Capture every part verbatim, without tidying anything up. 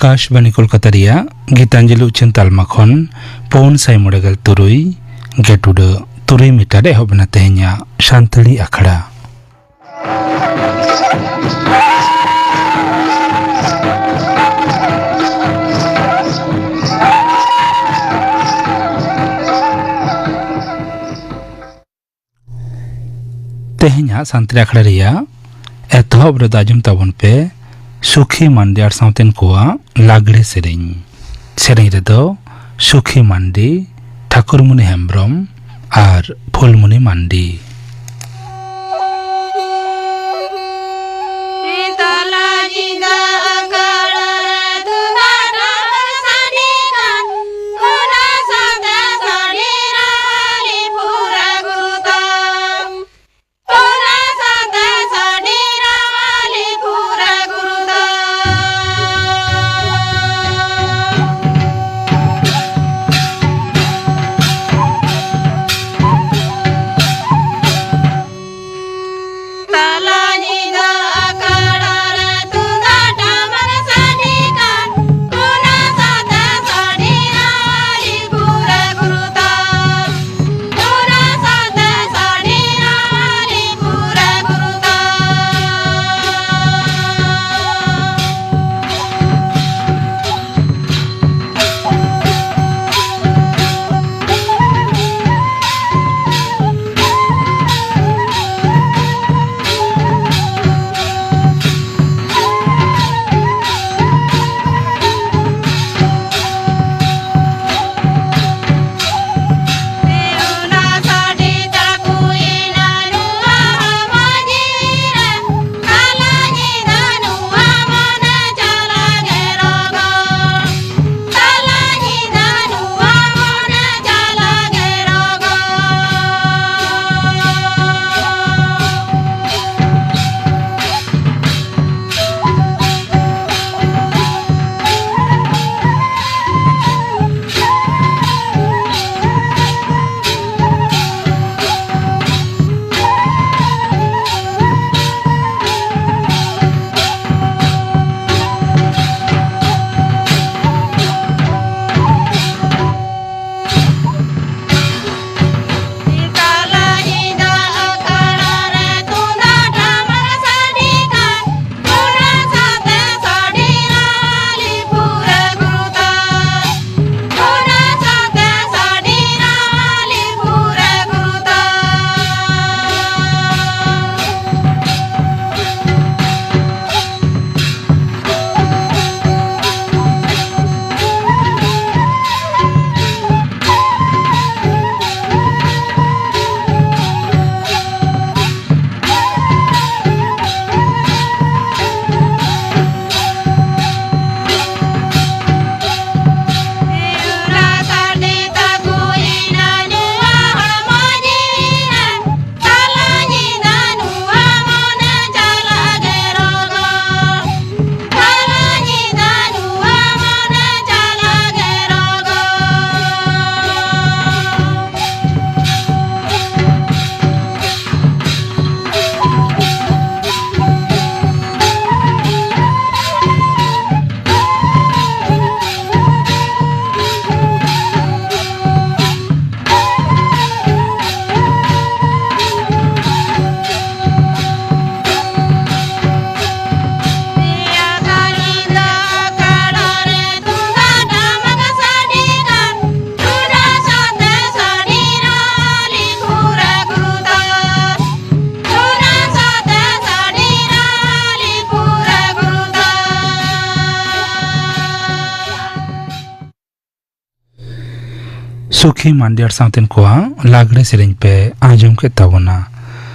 ᱟᱠᱟᱥᱵᱟᱱᱤ ᱠᱳᱞᱠᱟᱛᱟ ᱨᱮᱭᱟᱜ ᱜᱤᱛᱟᱧᱡᱚᱞᱤ ᱩᱪᱷᱟᱹᱱ ᱛᱟᱞᱢᱟ ᱠᱷᱚᱱ ᱯᱩᱱ ᱥᱟᱭ ᱢᱚᱬᱮ ᱜᱮᱞ ᱛᱩᱨᱩᱭ ᱜᱮᱴ ᱩᱰᱟᱹ ᱛᱩᱨᱩᱭ ᱢᱤᱴᱟᱨ ᱮᱦᱚᱵ ᱮᱱᱟ ᱛᱮᱦᱮᱧᱟᱜ ᱥᱟᱱᱛᱟᱲᱤ ᱟᱠᱷᱲᱟ᱾ ᱛᱮᱦᱮᱧᱟᱜ ᱥᱟᱱᱛᱟᱲᱤ ᱟᱠᱷᱲᱟ ᱨᱮᱭᱟᱜ ᱮᱛᱚᱦᱚᱵ ᱨᱮᱫᱚ ᱟᱸᱡᱚᱢ ᱛᱟᱵᱚᱱ ᱯᱮ ᱥᱩᱠᱷᱤ ᱢᱟᱱᱰᱤ ᱟᱨ ᱥᱟᱶᱛᱮᱱ ᱠᱚᱣᱟᱜ ᱞᱟᱜᱽᱲᱮ ᱥᱮᱨᱮᱧ᱾ ᱥᱮᱨᱮᱧ ᱨᱮᱫᱚ ᱥᱩᱠᱷᱤ ᱢᱟᱱᱰᱤ, ᱴᱷᱟᱠᱩᱨᱢᱩᱱᱤ ᱦᱮᱢᱵᱨᱚᱢ ᱟᱨ ᱯᱷᱩᱞᱢᱩᱱᱤ ᱢᱟᱱᱰᱤ᱾ ᱥᱩᱠᱷᱤ ᱢᱟᱱᱰᱤ ᱟᱨ ᱥᱟᱶᱛᱮᱱ ᱠᱚᱣᱟᱜ ᱞᱟᱜᱽᱲᱮ ᱥᱮᱨᱮᱧ ᱯᱮ ᱟᱸᱡᱚᱢ ᱠᱮᱫ ᱛᱟᱵᱚᱱᱟ᱾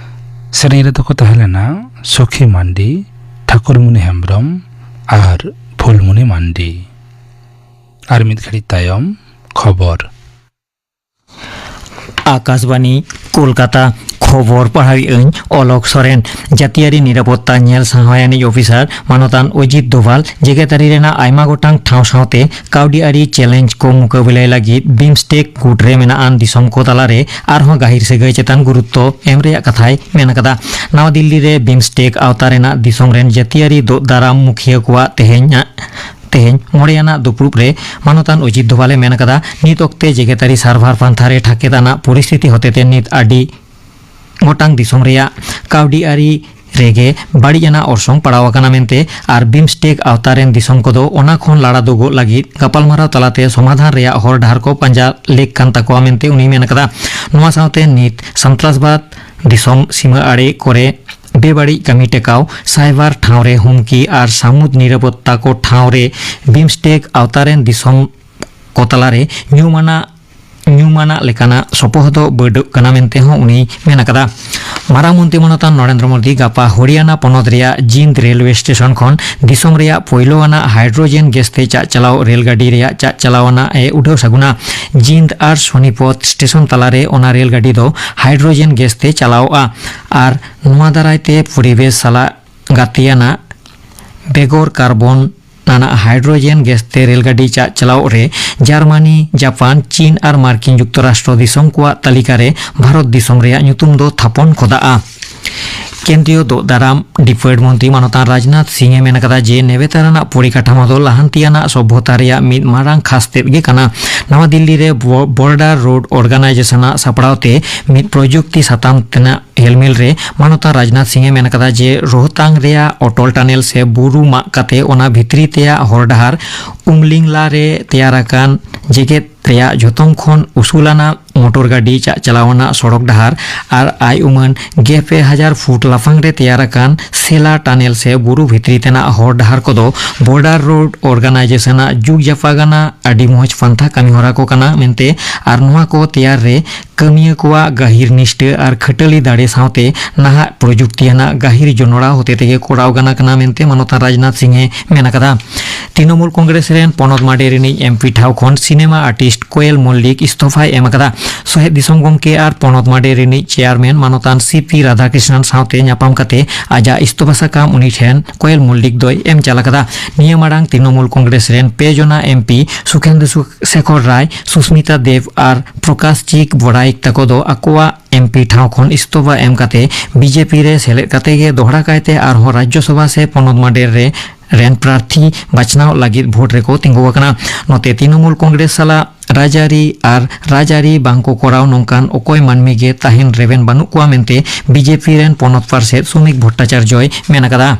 ᱥᱮᱨᱮᱧ ᱨᱮᱫᱚ ᱠᱚ ᱛᱟᱦᱮᱸ ᱞᱮᱱᱟ ᱥᱩᱠᱷᱤ ᱢᱟᱱᱰᱤ, ᱴᱷᱟᱹᱠᱩᱨᱢᱩᱱᱤ ᱦᱮᱢᱵᱽᱨᱚᱢ ᱟᱨ ᱯᱷᱩᱞᱢᱩᱱᱤ ᱢᱟᱱᱰᱤ᱾ ᱟᱨ ᱢᱤᱫ ᱜᱷᱟᱹᱲᱤᱡ ᱛᱟᱭᱚᱢ ᱠᱷᱚᱵᱚᱨ᱾ ᱟᱠᱟᱥᱵᱟᱱᱤ, ᱠᱳᱞᱠᱟᱛᱟ᱾ ᱠᱷᱚᱵᱚᱨ ᱯᱟᱲᱦᱟᱣᱮᱫ ᱟᱹᱧ ᱚᱞᱚᱠ ᱥᱚᱨᱮᱱ᱾ ᱡᱟᱹᱛᱤᱭᱟᱹᱨᱤ ᱱᱤᱨᱟᱯᱚᱛᱛᱟ ᱧᱮᱞ ᱥᱟᱦᱟᱣᱟᱭᱟᱱᱤᱡ ᱚᱯᱷᱤᱥᱟᱨ ᱢᱟᱱᱚᱛᱟᱱ ᱚᱡᱤᱛ ᱫᱳᱵᱟᱞ ᱡᱮᱜᱮᱛᱟᱹᱨᱤ ᱨᱮᱱᱟᱜ ᱟᱭᱢᱟ ᱜᱚᱴᱟᱝ ᱴᱷᱟᱶ ᱥᱟᱶᱛᱮ ᱠᱟᱹᱣᱰᱤ ᱟᱹᱨᱤ ᱪᱮᱞᱮᱧᱡᱽ ᱠᱚ ᱢᱩᱠᱟᱹᱵᱮᱞᱟᱭ ᱞᱟᱹᱜᱤᱫ ᱵᱤᱢᱥᱴᱮᱠ ᱜᱩᱴ ᱨᱮ ᱢᱮᱱᱟᱜ ᱟᱱ ᱫᱤᱥᱚᱢ ᱠᱚ ᱛᱟᱞᱟᱨᱮ ᱟᱨᱦᱚᱸ ᱜᱟᱹᱦᱤᱨ ᱥᱟᱹᱜᱟᱹᱭ ᱪᱮᱛᱟᱱ ᱜᱩᱨᱩᱛᱛᱚ ᱮᱢ ᱨᱮᱭᱟᱜ ᱠᱟᱛᱷᱟᱭ ᱢᱮᱱ ᱟᱠᱟᱫᱟ᱾ ᱱᱟᱣᱟ ᱫᱤᱞᱞᱤ ᱨᱮ ᱵᱤᱢᱥᱴᱮᱠ ᱟᱣᱛᱟ ᱨᱮᱱᱟᱜ ᱫᱤᱥᱚᱢ ᱨᱮᱱ ᱡᱟᱹᱛᱤᱭᱟᱹᱨᱤ ᱫᱚᱜ ᱫᱟᱨᱟᱢ ᱢᱩᱠᱷᱤᱭᱟᱹ ᱠᱚᱣᱟᱜ ᱛᱮᱦᱮᱧ ᱛᱮᱦᱮᱧ ᱢᱚᱬᱮ ᱟᱱᱟᱜ ᱫᱩᱯᱲᱩᱵ ᱨᱮ ᱢᱟᱱᱚᱛᱟᱱ ᱚᱡᱤᱛ ᱫᱳᱵᱟᱞᱮ ᱢᱮᱱ ᱟᱠᱟᱫᱟ, ᱱᱤᱛ ᱚᱠᱛᱮ ᱡᱮᱜᱮᱛᱟᱹᱨᱤ ᱥᱟᱨᱵᱷᱟᱨ ᱯᱟᱱᱛᱷᱟ ᱨᱮ ᱴᱷᱟᱠᱮᱫ ᱟᱱᱟᱜ ᱯᱚᱨᱤᱥᱛᱷᱤᱛᱤ ᱦᱚᱛᱮᱛᱮ ᱱᱤᱛ ᱟᱹᱰᱤ ᱜᱚᱴᱟᱝ ᱫᱤᱥᱚᱢ ᱨᱮᱭᱟᱜ ᱠᱟᱹᱣᱰᱤ ᱟᱹᱨᱤ ᱨᱮᱜᱮ ᱵᱟᱹᱲᱤᱡ ᱟᱱᱟᱜ ᱚᱨᱥᱚᱝ ᱯᱟᱲᱟᱣ ᱟᱠᱟᱱᱟ ᱢᱮᱱᱛᱮ ᱟᱨ ᱵᱤᱢᱥᱴᱮᱠ ᱟᱣᱛᱟ ᱨᱮᱱ ᱫᱤᱥᱚᱢ ᱠᱚᱫᱚ ᱚᱱᱟ ᱠᱷᱚᱱ ᱞᱟᱲᱟ ᱫᱩᱜᱚᱜ ᱞᱟᱹᱜᱤᱫ ᱜᱟᱯᱟᱞᱢᱟᱨᱟᱣ ᱛᱟᱞᱟᱛᱮ ᱥᱚᱢᱟᱫᱷᱟᱱ ᱨᱮᱭᱟᱜ ᱦᱚᱨ ᱰᱟᱦᱟᱨ ᱠᱚ ᱯᱟᱸᱡᱟ ᱞᱮᱠ ᱠᱟᱱ ᱛᱟᱠᱚᱣᱟ ᱢᱮᱱᱛᱮ ᱩᱱᱤᱭ ᱢᱮᱱ ᱟᱠᱟᱫᱟ᱾ ᱱᱚᱣᱟ ᱥᱟᱶᱛᱮ ᱱᱤᱛ ᱥᱟᱱᱛᱨᱟᱥᱵᱟᱫ, ᱫᱤᱥᱚᱢ ᱥᱤᱢᱟᱹ ᱟᱲᱮ ᱠᱚᱨᱮ ᱵᱮᱵᱟᱹᱲᱤᱡ ᱠᱟᱹᱢᱤ ᱴᱮᱠᱟᱣ, ᱥᱟᱭᱵᱟᱨ ᱴᱷᱟᱶ ᱨᱮ ᱦᱩᱢᱠᱤ ᱟᱨ ᱥᱟᱹᱢᱩᱫ ᱱᱤᱨᱟᱯᱚᱛᱛᱟ ᱠᱚ ᱴᱷᱟᱶ ᱨᱮ ᱵᱤᱢᱥᱴᱮᱠ ᱟᱣᱛᱟ ᱨᱮᱱ ᱫᱤᱥᱚᱢ ᱠᱚ ᱛᱟᱞᱟᱨᱮ ᱧᱩᱢᱟᱱᱟᱜ ᱧᱩᱢᱟᱱᱟᱜ ᱞᱮᱠᱟᱱᱟᱜ ᱥᱚᱯᱚᱦᱚᱫ ᱵᱟᱹᱰᱟᱹᱜ ᱠᱟᱱᱟ ᱢᱮᱱᱛᱮ ᱦᱚᱸ ᱩᱱᱤᱭ ᱢᱮᱱ ᱟᱠᱟᱫᱟ᱾ ᱢᱟᱨᱟᱝ ᱢᱚᱱᱛᱨᱤ ᱢᱟᱱᱚᱛᱟᱱ ᱱᱚᱨᱮᱱᱫᱨᱚ ᱢᱳᱫᱤ ᱜᱟᱯᱟ ᱦᱚᱨᱤᱭᱟᱱᱟ ᱯᱚᱱᱚᱛ ᱨᱮᱭᱟᱜ ᱡᱤᱱᱫ ᱨᱮᱞᱣᱮ ᱥᱴᱮᱥᱚᱱ ᱠᱷᱚᱱ ᱫᱤᱥᱚᱢ ᱨᱮᱭᱟᱜ ᱯᱳᱭᱞᱳ ᱟᱱᱟᱜ ᱦᱟᱭᱰᱨᱳᱡᱮᱱ ᱜᱮᱥ ᱛᱮ ᱪᱟᱜ ᱪᱟᱞᱟᱣ ᱨᱮᱞ ᱜᱟᱹᱰᱤ ᱨᱮᱭᱟᱜ ᱪᱟᱜ ᱪᱟᱞᱟᱣ ᱟᱱᱟᱜ ᱮ ᱩᱰᱟᱹᱣ ᱥᱟᱹᱜᱩᱱᱟ᱾ ᱡᱤᱱᱫ ᱟᱨ ᱥᱳᱱᱤᱯᱚᱛ ᱥᱴᱮᱥᱚᱱ ᱛᱟᱞᱟᱨᱮ ᱚᱱᱟ ᱨᱮᱞ ᱜᱟᱹᱰᱤ ᱫᱚ ᱦᱟᱭᱰᱨᱳᱡᱮᱱ ᱜᱮᱥ ᱛᱮ ᱪᱟᱞᱟᱣᱚᱜᱼᱟ ᱟᱨ ᱱᱚᱣᱟ ᱫᱟᱨᱟᱭ ᱛᱮ ᱯᱚᱨᱤᱵᱮᱥ ᱥᱟᱞᱟᱜ ᱜᱟᱛᱮᱭᱟᱱᱟᱜ ᱵᱮᱜᱚᱨ ᱠᱟᱨᱵᱚᱱ ᱟᱱᱟᱜ ᱦᱟᱭᱰᱨᱳᱡᱮᱱ ᱜᱮᱥ ᱛᱮ ᱨᱮᱞ ᱜᱟᱹᱰᱤ ᱪᱟᱜ ᱪᱟᱞᱟᱣ ᱨᱮ ᱡᱟᱨᱢᱟᱱᱤ, ᱡᱟᱯᱟᱱ, ᱪᱤᱱ ᱟᱨ ᱢᱟᱨᱠᱤᱱ ᱡᱩᱠᱛᱚᱨᱟᱥᱴᱨᱚ ᱫᱤᱥᱚᱢ ᱠᱚᱣᱟᱜ ᱛᱟᱹᱞᱤᱠᱟ ᱨᱮ ᱵᱷᱟᱨᱚᱛ ᱫᱤᱥᱚᱢ ᱨᱮᱭᱟᱜ ᱧᱩᱛᱩᱢ ᱫᱚ ᱛᱷᱟᱯᱚᱱ ᱠᱷᱚᱫᱟᱜᱼᱟ᱾ ᱠᱮᱱᱫᱨᱤᱭᱚ ᱫᱚᱜ ᱫᱟᱨᱟᱢ ᱰᱤᱯᱟᱨᱴ ᱢᱚᱱᱛᱨᱤ ᱢᱟᱱᱚᱛᱟᱱ ᱨᱟᱡᱽᱱᱟᱛᱷ ᱥᱤᱝ ᱮ ᱢᱮᱱ ᱟᱠᱟᱫᱟ ᱡᱮ ᱱᱮᱵᱮᱛᱟᱨ ᱟᱱᱟᱜ ᱯᱚᱨᱤᱠᱟᱴᱷᱟᱢᱳ ᱫᱚ ᱞᱟᱦᱟᱱᱛᱤ ᱟᱱᱟᱜ ᱥᱚᱵᱷᱚᱛᱟ ᱨᱮᱭᱟᱜ ᱢᱤᱫ ᱢᱟᱨᱟᱝ ᱠᱷᱟᱥ ᱛᱮᱫ ᱜᱮ ᱠᱟᱱᱟ᱾ ᱱᱟᱣᱟ ᱫᱤᱞᱞᱤ ᱨᱮ ᱵᱚ-, ᱵᱚᱨᱰᱟᱨ ᱨᱳᱰ ᱚᱨᱜᱟᱱᱟᱭᱡᱮᱥᱚᱱ ᱟᱜ ᱥᱟᱯᱲᱟᱣ ᱛᱮ ᱢᱤᱫ ᱯᱨᱚᱡᱩᱠᱛᱤ ᱥᱟᱛᱟᱢ ᱛᱮᱱᱟᱜ ᱦᱮᱞᱢᱮᱞ ᱨᱮ ᱢᱟᱱᱚᱛᱟᱱ ᱨᱟᱡᱽᱱᱟᱛᱷ ᱥᱤᱝ ᱮ ᱢᱮᱱ ᱟᱠᱟᱫᱟ ᱡᱮ ᱨᱳᱦᱛᱟᱝ ᱨᱮᱭᱟᱜ ᱚᱴᱚᱞ ᱴᱟᱱᱮᱞ ᱥᱮ ᱵᱩᱨᱩ ᱢᱟᱜ ᱠᱟᱛᱮ ᱚᱱᱟ ᱵᱷᱤᱛᱨᱤ ᱛᱮᱭᱟᱜ ᱦᱚᱨ ᱰᱟᱦᱟᱨ ᱩᱢᱞᱤᱝᱞᱟ ᱨᱮ ᱛᱮᱭᱟᱨ ᱟᱠᱟᱱ ᱡᱮᱜᱮᱛ ᱨᱮᱭᱟᱜ ᱡᱷᱚᱛᱚᱢ ᱠᱷᱚᱱ ᱩᱥᱩᱞᱟᱱᱟᱜ ᱢᱚᱴᱚᱨ ᱜᱟᱹᱰᱤ ᱪᱟᱜ ᱪᱟᱞᱟᱣ ᱟᱱᱟᱜ ᱥᱚᱲᱚᱠ ᱰᱟᱦᱟᱨ ᱟᱨ ᱟᱭ ᱩᱢᱟᱹᱱ ᱜᱮᱞ ᱯᱮ ᱦᱟᱡᱟᱨ ᱯᱷᱩᱴ ᱞᱟᱯᱷᱟᱝ ᱨᱮ ᱛᱮᱭᱟᱨ ᱟᱠᱟᱱ ᱥᱮᱞᱟ ᱴᱟᱱᱮᱞ ᱥᱮ ᱵᱩᱨᱩ ᱵᱷᱤᱛᱨᱤ ᱛᱮᱱᱟᱜ ᱦᱚᱨ ᱰᱟᱦᱟᱨ ᱠᱚᱫᱚ ᱵᱚᱨᱰᱟᱨ ᱨᱳᱰ ᱚᱨᱜᱟᱱᱟᱭᱡᱮᱥᱚᱱ ᱟᱜ ᱡᱩᱜᱽ ᱡᱟᱯᱟᱜᱟᱱᱟᱜ ᱟᱹᱰᱤ ᱢᱚᱡᱽ ᱯᱟᱱᱛᱷᱟ ᱠᱟᱹᱢᱤ ᱦᱚᱨᱟ ᱠᱚ ᱠᱟᱱᱟ ᱢᱮᱱᱛᱮ ᱟᱨ ᱱᱚᱣᱟ ᱠᱚ ᱛᱮᱭᱟᱨ ᱨᱮ ᱠᱟᱹᱢᱤᱭᱟᱹ ᱠᱚᱣᱟᱜ ᱜᱟᱹᱦᱤᱨ ᱱᱤᱥᱴᱟᱹ ᱟᱨ ᱠᱷᱟᱹᱴᱟᱹᱞᱤ ᱫᱟᱲᱮ ᱥᱟᱶᱛᱮ ᱱᱟᱦᱟᱜ ᱯᱨᱚᱡᱩᱠᱛᱤ ᱟᱱᱟᱜ ᱜᱟᱹᱦᱤᱨ ᱡᱚᱱᱚᱲᱟᱣ ᱦᱚᱛᱮ ᱛᱮᱜᱮ ᱠᱚᱨᱟᱣ ᱜᱟᱱ ᱠᱟᱱᱟ ᱢᱮᱱᱛᱮ ᱢᱟᱱᱚᱛᱟᱱ ᱨᱟᱡᱽᱱᱟᱛᱷ ᱥᱤᱝ ᱮ ᱢᱮᱱ ᱟᱠᱟᱫᱟ᱾ ᱛᱨᱤᱱᱚᱢᱩᱞ ᱠᱚᱝᱜᱨᱮᱥ ᱨᱮᱱ ᱯᱚᱱᱚᱛ ᱢᱟᱰᱮ ᱨᱤᱱᱤᱡ ᱮᱢᱯᱤ ᱴᱷᱟᱶ ᱠᱷᱚᱱ ᱥᱤᱱᱮᱢᱟ ᱟᱨᱴᱤᱥᱴ ᱠᱳᱭᱮᱞ ᱢᱚᱞᱞᱤᱠ ᱤᱥᱛᱚᱯᱷᱟᱭ ᱮᱢ ᱟᱠᱟᱫᱟ᱾ ᱥᱚᱦᱮᱫ ᱫᱤᱥᱚᱢ ᱜᱚᱢᱠᱮ ᱟᱨ ᱯᱚᱱᱚᱛ ᱢᱟᱰᱮ ᱨᱤᱱᱤᱡ ᱪᱮᱭᱟᱨᱢᱮᱱ ᱢᱟᱱᱚᱛᱟᱱ ᱥᱤ ᱯᱤ ᱨᱟᱫᱷᱟᱠᱨᱤᱥᱱᱟᱱ ᱥᱟᱶᱛᱮ ᱧᱟᱯᱟᱢ ᱠᱟᱛᱮ ᱟᱡᱟᱜ ᱤᱥᱛᱚᱯᱷᱟ ᱥᱟᱠᱟᱢ ᱩᱱᱤ ᱴᱷᱮᱱ ᱠᱳᱭᱮᱞ ᱢᱚᱞᱞᱤᱠ ᱫᱚᱭ ᱮᱢ ᱪᱟᱞ ᱟᱠᱟᱫᱟ᱾ ᱱᱤᱭᱟᱹ ᱢᱟᱲᱟᱝ ᱛᱨᱤᱱᱚᱢᱩᱞ ᱠᱚᱝᱜᱨᱮᱥ ᱨᱮᱱ ᱯᱮ ᱡᱚᱱᱟ ᱮᱢᱯᱤ ᱥᱩᱠᱷᱮᱱᱫᱩ ᱥᱩ-, ᱥᱮᱠᱷᱚᱨ ᱨᱟᱭ, ᱥᱩᱥᱢᱤᱛᱟ ᱫᱮᱵᱽ ᱟᱨ ᱯᱨᱚᱠᱟᱥ ᱪᱤᱠ ᱵᱚᱰᱟᱭᱤᱠ ᱛᱟᱠᱚ ᱫᱚ ᱟᱠᱚᱣᱟᱜ ᱮᱢᱯᱤ ᱴᱷᱟᱶ ᱠᱷᱚᱱ ᱤᱥᱛᱚᱯᱷᱟ ᱮᱢ ᱠᱟᱛᱮ ᱵᱤᱡᱮᱯᱤ ᱨᱮ ᱥᱮᱞᱮᱫ ᱠᱟᱛᱮ ᱜᱮ ᱫᱚᱦᱲᱟ ᱠᱟᱭᱛᱮ ᱟᱨᱦᱚᱸ ᱨᱟᱡᱽᱭᱚ ᱥᱚᱵᱷᱟ ᱥᱮ ᱯᱚᱱᱚᱛ ᱢᱟᱰᱮᱨ ᱨᱮ ᱨᱮᱱ ᱯᱨᱟᱨᱛᱷᱤ ᱵᱟᱪᱷᱱᱟᱣ ᱞᱟᱹᱜᱤᱫ ᱵᱷᱳᱴ ᱨᱮᱠᱚ ᱛᱤᱸᱜᱩ ᱟᱠᱟᱱᱟ᱾ ᱱᱚᱛᱮ ᱛᱨᱤᱱᱚᱢᱩᱞ ᱠᱚᱝᱜᱨᱮᱥ ᱥᱟᱞᱟᱜ ᱨᱟᱡᱽᱟᱹᱨᱤ ᱟᱨ ᱨᱟᱡᱽᱟᱹᱨᱤ ᱵᱟᱝ ᱠᱚ ᱠᱚᱨᱟᱣ ᱱᱚᱝᱠᱟᱱ ᱚᱠᱚᱭ ᱢᱟᱹᱱᱢᱤ ᱜᱮ ᱛᱟᱦᱮᱱ ᱨᱮᱵᱮᱱ ᱵᱟᱹᱱᱩᱜ ᱠᱚᱣᱟ ᱢᱮᱱᱛᱮ ᱵᱤᱡᱮᱯᱤ ᱨᱮᱱ ᱯᱚᱱᱚᱛ ᱯᱟᱨᱥᱮᱛ ᱥᱚᱢᱤᱠ ᱵᱷᱚᱴᱴᱟᱪᱟᱨᱡᱚᱭ ᱢᱮᱱ ᱟᱠᱟᱫᱟ᱾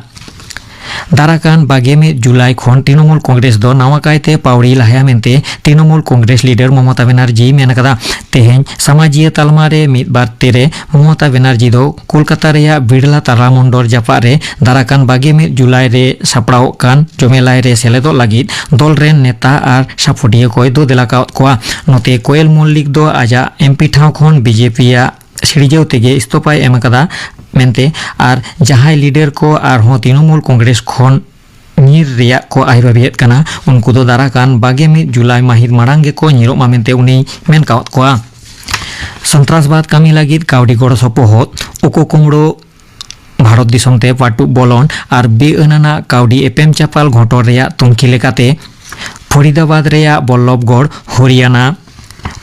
ᱫᱟᱨᱟᱠᱟᱱ ᱵᱟᱜᱮ ᱢᱤᱫ ᱡᱩᱞᱟᱭ ᱠᱷᱚᱱ ᱛᱨᱤᱱᱚᱢᱩᱞ ᱠᱚᱝᱜᱨᱮᱥ ᱫᱚ ᱱᱟᱣᱟ ᱠᱟᱭᱛᱮ ᱯᱟᱣᱲᱤ ᱞᱟᱦᱟᱭᱟ ᱢᱮᱱᱛᱮ ᱛᱨᱤᱱᱚᱢᱩᱞ ᱠᱚᱝᱜᱨᱮᱥ ᱞᱤᱰᱟᱨ ᱢᱚᱢᱚᱛᱟ ᱵᱮᱱᱟᱨᱡᱤ ᱢᱮᱱ ᱟᱠᱟᱫᱟ᱾ ᱛᱮᱦᱮᱧ ᱥᱟᱢᱟᱡᱤᱭᱟᱹ ᱛᱟᱞᱢᱟ ᱨᱮ ᱢᱤᱫ ᱵᱟᱨ ᱛᱮᱨᱮ ᱢᱚᱢᱚᱛᱟ ᱵᱮᱱᱟᱨᱡᱤ ᱫᱚ ᱠᱳᱞᱠᱟᱛᱟ ᱨᱮᱭᱟᱜ ᱵᱤᱲᱞᱟ ᱛᱟᱞᱟ ᱢᱚᱱᱰᱚᱞ ᱡᱟᱯᱟᱜ ᱨᱮ ᱫᱟᱨᱟᱠᱟᱱ ᱵᱟᱜᱮ ᱢᱤᱫ ᱡᱩᱞᱟᱭ ᱨᱮ ᱥᱟᱯᱲᱟᱣᱚᱜ ᱠᱟᱱ ᱡᱚᱢᱮᱞᱟᱭ ᱨᱮ ᱥᱮᱞᱮᱫᱚᱜ ᱞᱟᱹᱜᱤᱫ ᱫᱚᱞ ᱨᱮᱱ ᱱᱮᱛᱟ ᱟᱨ ᱥᱟᱯᱷᱚᱴᱤᱭᱟᱹ ᱠᱚᱭ ᱫᱩ ᱫᱮᱞᱟ ᱠᱟᱣᱟᱫ ᱠᱚᱣᱟ᱾ ᱱᱚᱛᱮ ᱠᱳᱭᱮᱞ ᱢᱚᱞᱞᱤᱠ ᱫᱚ ᱟᱡᱟᱜ ᱮᱢᱯᱤ ᱴᱷᱟᱶ ᱠᱷᱚᱱ ᱵᱤᱡᱮᱯᱤ ᱟᱜ ᱥᱤᱨᱡᱟᱹᱣ ᱛᱮᱜᱮ ᱤᱥᱛᱚᱯᱷᱟᱭ ᱮᱢ ᱟᱠᱟᱫᱟ ᱢᱮᱱᱛᱮ ᱟᱨ ᱡᱟᱦᱟᱸᱭ ᱞᱤᱰᱟᱨ ᱠᱚ ᱟᱨᱦᱚᱸ ᱛᱨᱤᱱᱚᱢᱩᱞ ᱠᱚᱝᱜᱨᱮᱥ ᱠᱷᱚᱱ ᱧᱤᱨ ᱨᱮᱭᱟᱜ ᱠᱚ ᱟᱭᱨᱚᱵᱤᱭᱮᱫ ᱠᱟᱱᱟ, ᱩᱱᱠᱩ ᱫᱚ ᱫᱟᱨᱟᱠᱟᱱ ᱵᱟᱜᱮ ᱢᱤᱫ ᱡᱩᱞᱟᱭ ᱢᱟᱹᱦᱤᱛ ᱢᱟᱲᱟᱝ ᱜᱮᱠᱚ ᱧᱤᱨᱚᱜ ᱢᱟ ᱢᱮᱱᱛᱮ ᱩᱱᱤᱭ ᱢᱮᱱ ᱠᱟᱣᱟᱫ ᱠᱚᱣᱟ᱾ ᱥᱚᱱᱛᱨᱟᱥᱵᱟᱫ ᱠᱟᱹᱢᱤ ᱞᱟᱹᱜᱤᱫ ᱠᱟᱹᱣᱰᱤ ᱜᱚᱲᱚ ᱥᱚᱯᱚᱦᱚᱫ, ᱩᱠᱩ ᱠᱩᱢᱲᱩ, ᱵᱷᱟᱨᱚᱛ ᱫᱤᱥᱚᱢ ᱛᱮ ᱯᱟᱹᱴᱩᱵ ᱵᱚᱞᱚᱱ ᱟᱨ ᱵᱮᱼᱟᱹᱱᱟᱱᱟᱜ ᱠᱟᱹᱣᱰᱤ ᱮᱯᱮᱢ ᱪᱟᱯᱟᱞ ᱜᱷᱚᱴᱚᱱ ᱨᱮᱭᱟᱜ ᱛᱩᱱᱠᱷᱤ ᱞᱮᱠᱟᱛᱮ ᱯᱷᱚᱨᱤᱫᱟᱵᱟᱫᱽ ᱨᱮᱭᱟᱜ ᱵᱚᱞᱞᱚᱵᱷᱜᱚᱲ, ᱦᱚᱨᱤᱭᱟᱱᱟ,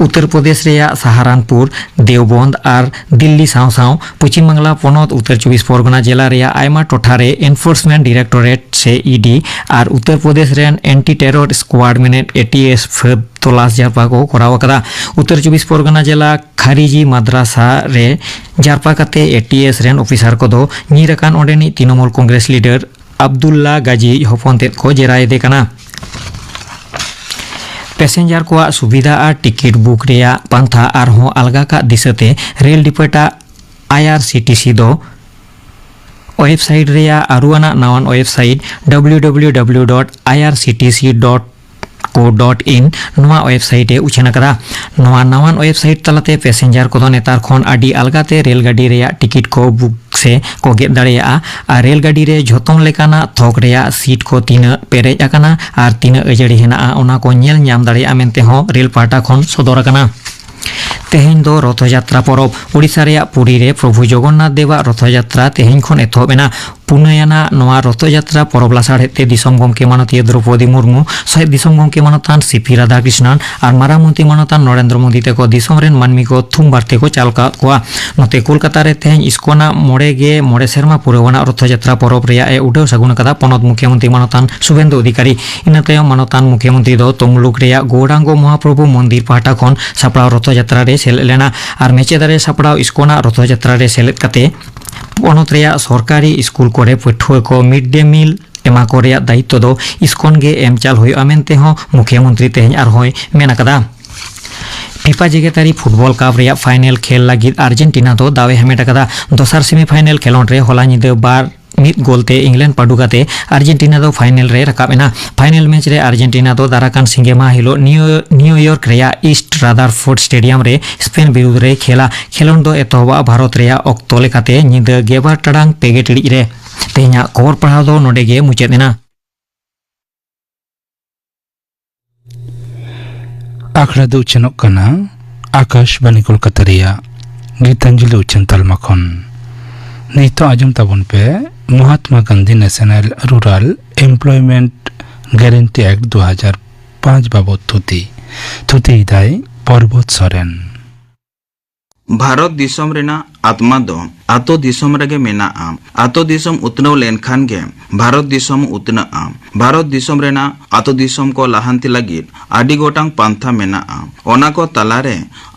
ᱩᱛᱛᱚᱨ ᱯᱨᱚᱫᱮᱥ ᱨᱮᱭᱟᱜ ᱥᱟᱦᱟᱨᱟᱱᱯᱩᱨ, ᱫᱮᱣᱵᱚᱱᱫ ᱟᱨ ᱫᱤᱞᱞᱤ ᱥᱟᱶ ᱥᱟᱶ ᱯᱚᱪᱷᱤᱢ ᱵᱟᱝᱞᱟ ᱯᱚᱱᱚᱛ ᱩᱛᱛᱚᱨ ᱪᱚᱵᱵᱤᱥ ᱯᱚᱨᱜᱚᱱᱟ ᱡᱮᱞᱟ ᱨᱮᱭᱟᱜ ᱟᱭᱢᱟ ᱴᱚᱴᱷᱟ ᱨᱮ ᱮᱱᱯᱷᱳᱨᱥᱢᱮᱱᱴ ᱰᱤᱨᱮᱠᱴᱚᱨᱮᱴ ᱥᱮ ᱤ ᱰᱤ ᱟᱨ ᱩᱛᱛᱚᱨ ᱯᱨᱚᱫᱮᱥ ᱨᱮᱱ ᱮᱱᱴᱤ ᱴᱮᱨᱚᱨ ᱥᱠᱣᱟᱰ ᱢᱮᱱᱮᱫ ᱮ ᱴᱤ ᱮᱥ ᱯᱷᱟᱹᱫ ᱛᱚᱞᱟᱥ ᱡᱟᱨᱯᱟ ᱠᱚ ᱠᱚᱨᱟᱣ ᱟᱠᱟᱫᱟ᱾ ᱩᱛᱛᱚᱨ ᱪᱚᱵᱵᱤᱥ ᱯᱚᱨᱜᱚᱱᱟ ᱡᱮᱞᱟ ᱠᱷᱟᱨᱤᱡᱤ ᱢᱟᱫᱽᱨᱟᱥᱟ ᱨᱮ ᱡᱟᱨᱯᱟ ᱠᱟᱛᱮ ᱮ ᱴᱤ ᱮᱥ ᱨᱮᱱ ᱚᱯᱷᱤᱥᱟᱨ ᱠᱚᱫᱚ ᱧᱤᱨ ᱟᱠᱟᱱ ᱚᱸᱰᱮᱱᱤᱡ ᱛᱨᱤᱱᱚᱢᱩᱞ ᱠᱚᱝᱜᱨᱮᱥ ᱞᱤᱰᱟᱨ ᱟᱵᱫᱩᱞᱞᱟ ᱜᱟᱡᱤ ᱦᱚᱯᱚᱱ ᱛᱮᱫ ᱠᱚ ᱡᱮᱨᱟ ᱮᱫᱮ ᱠᱟᱱᱟ᱾ ᱯᱮᱥᱮᱧᱡᱟᱨ ᱠᱚᱣᱟᱜ ᱥᱩᱵᱤᱫᱷᱟ ᱟᱨ ᱴᱤᱠᱤᱴ ᱵᱩᱠ ᱨᱮᱭᱟᱜ ᱯᱟᱱᱛᱷᱟ ᱟᱨᱦᱚᱸ ᱟᱞᱜᱟ ᱠᱟᱜ ᱫᱤᱥᱟᱹᱛᱮ ᱨᱮᱞ ᱰᱤᱯᱟᱨᱴᱢᱮᱱᱴ ᱟᱜ ᱟᱭ ᱟᱨ ᱥᱤ ᱴᱤ ᱥᱤ ᱫᱚ ᱳᱭᱮᱵᱽᱥᱟᱭᱤᱴ ᱨᱮᱭᱟᱜ ᱟᱹᱨᱩ ᱟᱱᱟᱜ ᱱᱟᱣᱟᱱ website W W W dot I R C T C dot co dot in ᱱᱚᱣᱟ ᱳᱭᱮᱵᱽᱥᱟᱭᱤᱴ ᱮ ᱩᱪᱷᱟᱹᱱ ᱟᱠᱟᱫᱟ᱾ ᱱᱚᱣᱟ ᱱᱟᱣᱟᱱ ᱳᱭᱮᱵᱽᱥᱟᱭᱤᱴ ᱛᱟᱞᱟᱛᱮ ᱯᱮᱥᱮᱧᱡᱟᱨ ᱠᱚᱫᱚ ᱱᱮᱛᱟᱨ ᱠᱷᱚᱱ ᱟᱹᱰᱤ ᱟᱞᱜᱟᱛᱮ ᱨᱮᱞ ᱜᱟᱹᱰᱤ ᱨᱮᱭᱟᱜ ᱴᱤᱠᱤᱴ ᱠᱚ ᱵᱩᱠ ᱥᱮ ᱠᱚ ᱜᱮᱫ ᱫᱟᱲᱮᱭᱟᱜᱼᱟ ᱟᱨ ᱨᱮᱞ ᱜᱟᱹᱰᱤ ᱨᱮ ᱡᱷᱚᱛᱚᱱ ᱞᱮᱠᱟᱱᱟᱜ ᱛᱷᱚᱠ ᱨᱮᱭᱟᱜ ᱥᱤᱴ ᱠᱚ ᱛᱤᱱᱟᱹᱜ ᱯᱮᱨᱮᱡ ᱟᱠᱟᱱᱟ ᱟᱨ ᱛᱤᱱᱟᱹᱜ ᱟᱹᱡᱟᱹᱲᱤ ᱦᱮᱱᱟᱜᱼᱟ, ᱚᱱᱟ ᱠᱚ ᱧᱮᱞ ᱧᱟᱢ ᱫᱟᱲᱮᱭᱟᱜᱼᱟ ᱢᱮᱱᱛᱮ ᱦᱚᱸ ᱨᱮᱞ ᱯᱟᱦᱴᱟ ᱠᱷᱚᱱ ᱥᱚᱫᱚᱨ ᱟᱠᱟᱱᱟ᱾ ᱛᱮᱦᱮᱧ ᱫᱚ ᱨᱚᱛᱷᱚ ᱡᱟᱛᱨᱟ ᱯᱚᱨᱚᱵᱽ᱾ ᱳᱰᱤᱥᱟ ᱨᱮᱭᱟᱜ ᱯᱩᱨᱤ ᱨᱮ ᱯᱨᱚᱵᱷᱩ ᱡᱚᱜᱚᱱᱱᱟᱛᱷ ᱫᱮᱵᱟᱜ ᱨᱚᱛᱷᱚ ᱡᱟᱛᱨᱟ ᱛᱮᱦᱮᱧ ᱠᱷᱚᱱ ᱮᱛᱚᱦᱚᱵ ᱮᱱᱟ᱾ ᱯᱩᱱᱟᱹᱭ ᱟᱱᱟᱜ ᱱᱚᱣᱟ ᱨᱚᱛᱷᱚ ᱡᱟᱛᱨᱟ ᱯᱚᱨᱚᱵᱽ ᱞᱟᱥᱟᱲᱦᱮᱫ ᱛᱮ ᱫᱤᱥᱚᱢ ᱜᱚᱢᱠᱮ ᱢᱟᱱᱚᱛᱤᱭᱟᱹ ᱫᱨᱚᱯᱚᱫᱤ ᱢᱩᱨᱢᱩ, ᱥᱚᱦᱮᱫ ᱫᱤᱥᱚᱢ ᱜᱚᱢᱠᱮ ᱢᱟᱱᱚᱛᱟᱱ ᱥᱤ ᱯᱤ ᱨᱟᱫᱷᱟᱠᱨᱤᱥᱱᱟᱱ ᱟᱨ ᱢᱟᱨᱟᱝ ᱢᱚᱱᱛᱨᱤ ᱢᱟᱱᱚᱛᱟᱱ ᱱᱚᱨᱮᱱᱫᱨᱚ ᱢᱳᱫᱤ ᱛᱮᱠᱚ ᱫᱤᱥᱚᱢ ᱨᱮᱱ ᱢᱟᱹᱱᱢᱤ ᱠᱚ ᱛᱷᱩᱢ ᱵᱟᱨᱛᱮ ᱠᱚ ᱪᱟᱞ ᱟᱠᱟᱫ ᱠᱚᱣᱟ᱾ ᱱᱚᱛᱮ ᱠᱳᱞᱠᱟᱛᱟ ᱨᱮ ᱛᱮᱦᱮᱧ ᱤᱥᱠᱚᱱᱟᱜ ᱢᱚᱬᱮ ᱜᱮ ᱢᱚᱬᱮ ᱥᱮᱨᱢᱟ ᱯᱩᱨᱟᱹᱣ ᱟᱱᱟᱜ ᱨᱚᱛᱷᱚ ᱡᱟᱛᱨᱟ ᱯᱚᱨᱚᱵᱽ ᱨᱮᱭᱟᱜ ᱮ ᱩᱰᱟᱹᱣ ᱥᱟᱹᱜᱩᱱ ᱟᱠᱟᱫᱟ ᱯᱚᱱᱚᱛ ᱢᱩᱠᱷᱭᱟᱹ ᱢᱚᱱᱛᱨᱤ ᱢᱟᱱᱚᱛᱟᱱ ᱥᱩᱵᱷᱮᱱᱫᱩ ᱚᱫᱷᱤᱠᱟᱨᱤ᱾ ᱤᱱᱟᱹ ᱛᱟᱭᱚᱢ ᱢᱟᱱᱚᱛᱟᱱ ᱢᱩᱠᱷᱭᱟᱹ ᱢᱚᱱᱛᱨᱤ ᱫᱚ ᱛᱚᱢᱞᱩᱠ ᱨᱮᱭᱟᱜ ᱜᱳᱣᱲᱟᱝᱜᱚ ᱢᱚᱦᱟᱯᱨᱚᱵᱷᱩ ᱢᱚᱱᱫᱤᱨ ᱯᱟᱦᱴᱟ ᱠᱷᱚᱱ ᱥᱟᱯᱲᱟᱣ ᱨᱚᱛᱷᱚ ᱡᱟᱛᱨᱟ ᱨᱮ ᱥᱮᱞᱮᱫ ᱞᱮᱱᱟ ᱟᱨ ᱢᱮᱪᱮᱫᱟ ᱨᱮ ᱥᱟᱯᱲᱟᱣ ᱤᱥᱠᱚᱱᱟᱜ ᱨᱚᱛᱷᱚ ᱡᱟᱛᱨᱟ ᱨᱮ ᱥᱮᱞᱮᱫ ᱠᱟᱛᱮ ᱯᱚᱱᱚᱛ ᱨᱮᱭᱟᱜ ᱥᱚᱨᱠᱟᱨᱤ ᱥᱠᱩᱞ ᱠᱚᱨᱮ ᱯᱟᱹᱴᱷᱩᱣᱟᱹ ᱠᱚ ᱢᱤᱰ ᱰᱮ ᱢᱤᱞ ᱮᱢᱟ ᱠᱚ ᱨᱮᱭᱟᱜ ᱫᱟᱭᱤᱛᱛᱚ ᱫᱚ ᱤᱥᱠᱚᱱ ᱜᱮ ᱮᱢ ᱪᱟᱞ ᱦᱩᱭᱩᱜᱼᱟ ᱢᱮᱱᱛᱮ ᱦᱚᱸ ᱢᱩᱠᱷᱭᱟᱹ ᱢᱚᱱᱛᱨᱤ ᱛᱮᱦᱮᱧ ᱟᱨᱦᱚᱸᱭ ᱢᱮᱱ ᱟᱠᱟᱫᱟ᱾ ᱯᱷᱤᱯᱟ ᱡᱮᱜᱮᱛᱟᱹᱨᱤ ᱯᱷᱩᱴᱵᱚᱞ ᱠᱟᱯ ᱨᱮᱭᱟᱜ ᱯᱷᱟᱭᱱᱮᱞ ᱠᱷᱮᱞ ᱞᱟᱹᱜᱤᱫ ᱟᱨᱡᱮᱱᱴᱤᱱᱟ ᱫᱚ ᱫᱟᱣ ᱮ ᱦᱟᱢᱮᱴ ᱟᱠᱟᱫᱟ᱾ ᱫᱚᱥᱟᱨ ᱥᱮᱢᱤᱯᱷᱟᱭᱱᱮᱞ ᱠᱷᱮᱞᱚᱸᱰ ᱨᱮ ᱦᱚᱞᱟ ᱧᱤᱫᱟᱹ ᱵᱟᱨ ᱢᱤᱫ ᱜᱳᱞ ᱛᱮ ᱤᱝᱞᱮᱱᱰ ᱯᱟᱹᱰᱩ ᱠᱟᱛᱮ ᱟᱨᱡᱮᱱᱴᱤᱱᱟ ᱫᱚ ᱯᱷᱟᱭᱱᱮᱞ ᱨᱮ ᱨᱟᱠᱟᱵ ᱮᱱᱟ᱾ ᱯᱷᱟᱭᱱᱮᱞ ᱢᱮᱪ ᱨᱮ ᱟᱨᱡᱮᱱᱴᱤᱱᱟ ᱫᱚ ᱫᱟᱨᱟᱠᱟᱱ ᱥᱤᱸᱜᱮ ᱢᱟᱦᱟ ᱦᱤᱞᱳᱜ ᱱᱤᱭᱩ-, ᱱᱤᱭᱩᱭᱚᱨᱠ ᱨᱮᱭᱟᱜ ᱤᱥᱴ ᱨᱟᱫᱟᱨᱯᱷᱳᱨᱰ ᱥᱴᱮᱰᱤᱭᱟᱢ ᱨᱮ ᱥᱯᱮᱱ ᱵᱤᱨᱩᱫᱽ ᱨᱮ ᱠᱷᱮᱞᱟ᱾ ᱠᱷᱮᱞᱚᱸᱰ ᱫᱚ ᱮᱛᱚᱦᱚᱵᱚᱜᱼᱟ ᱵᱷᱟᱨᱚᱛ ᱨᱮᱭᱟᱜ ᱚᱠᱛᱚ ᱞᱮᱠᱟᱛᱮ ᱧᱤᱫᱟᱹ ᱜᱮᱞᱵᱟᱨ ᱴᱟᱲᱟᱝ ᱯᱮ ᱜᱮᱞ ᱴᱤᱲᱤᱡ ᱨᱮ᱾ ᱛᱮᱦᱮᱧᱟᱜ ᱠᱷᱚᱵᱚᱨ ᱯᱟᱲᱦᱟᱣ ᱫᱚ ᱱᱚᱰᱮ ᱜᱮ ᱢᱩᱪᱟᱹᱫ ᱮᱱᱟ᱾ ᱟᱠᱷᱲᱟ ᱫᱚ ᱩᱪᱷᱟᱹᱱᱚᱜ ᱠᱟᱱᱟ ᱟᱠᱟᱥᱵᱟᱱᱤ ᱠᱳᱞᱠᱟᱛᱟ ᱨᱮᱭᱟᱜ ᱜᱤᱛᱟᱧᱡᱚᱞᱤ ᱩᱪᱷᱟᱹᱱ ᱛᱟᱞᱢᱟ ᱠᱷᱚᱱ᱾ ᱱᱤᱛᱚᱜ ᱟᱸᱡᱚᱢ ᱛᱟᱵᱚᱱ ᱯᱮ Mahatma Gandhi national rural employment guarantee act ᱫᱩ ᱦᱟᱡᱟᱨ ᱯᱟᱸᱪ ᱵᱟᱵᱚᱛ ᱛᱷᱩᱛᱤ᱾ ᱛᱷᱩᱛᱤᱭᱮᱫᱟᱭ ᱯᱚᱨᱵᱚᱛ ᱥᱚᱨᱮᱱ᱾ ᱵᱷᱟᱨᱚᱛ ᱫᱤᱥᱚᱢ ᱨᱮᱱᱟᱜ ᱟᱛᱢᱟ ᱫᱚ ᱟᱛᱳ ᱫᱤᱥᱚᱢ ᱨᱮᱜᱮ ᱢᱮᱱᱟᱜᱼᱟ᱾ ᱟᱛᱳ ᱫᱤᱥᱚᱢ ᱩᱛᱱᱟᱹᱣ ᱞᱮᱱᱠᱷᱟᱱ ᱜᱮ ᱵᱷᱟᱨᱚᱛ ᱫᱤᱥᱚᱢ ᱩᱛᱱᱟᱹᱜᱼᱟ᱾ ᱵᱷᱟᱨᱚᱛ ᱫᱤᱥᱚᱢ ᱨᱮᱱᱟᱜ ᱟᱛᱳ ᱫᱤᱥᱚᱢ ᱠᱚ ᱞᱟᱦᱟᱱᱛᱤ ᱞᱟᱹᱜᱤᱫ ᱟᱹᱰᱤ ᱜᱚᱴᱟᱝ ᱯᱟᱱᱛᱷᱟ ᱢᱮᱱᱟᱜᱼᱟ᱾ ᱚᱱᱟ ᱠᱚ ᱛᱟᱞᱟᱨᱮ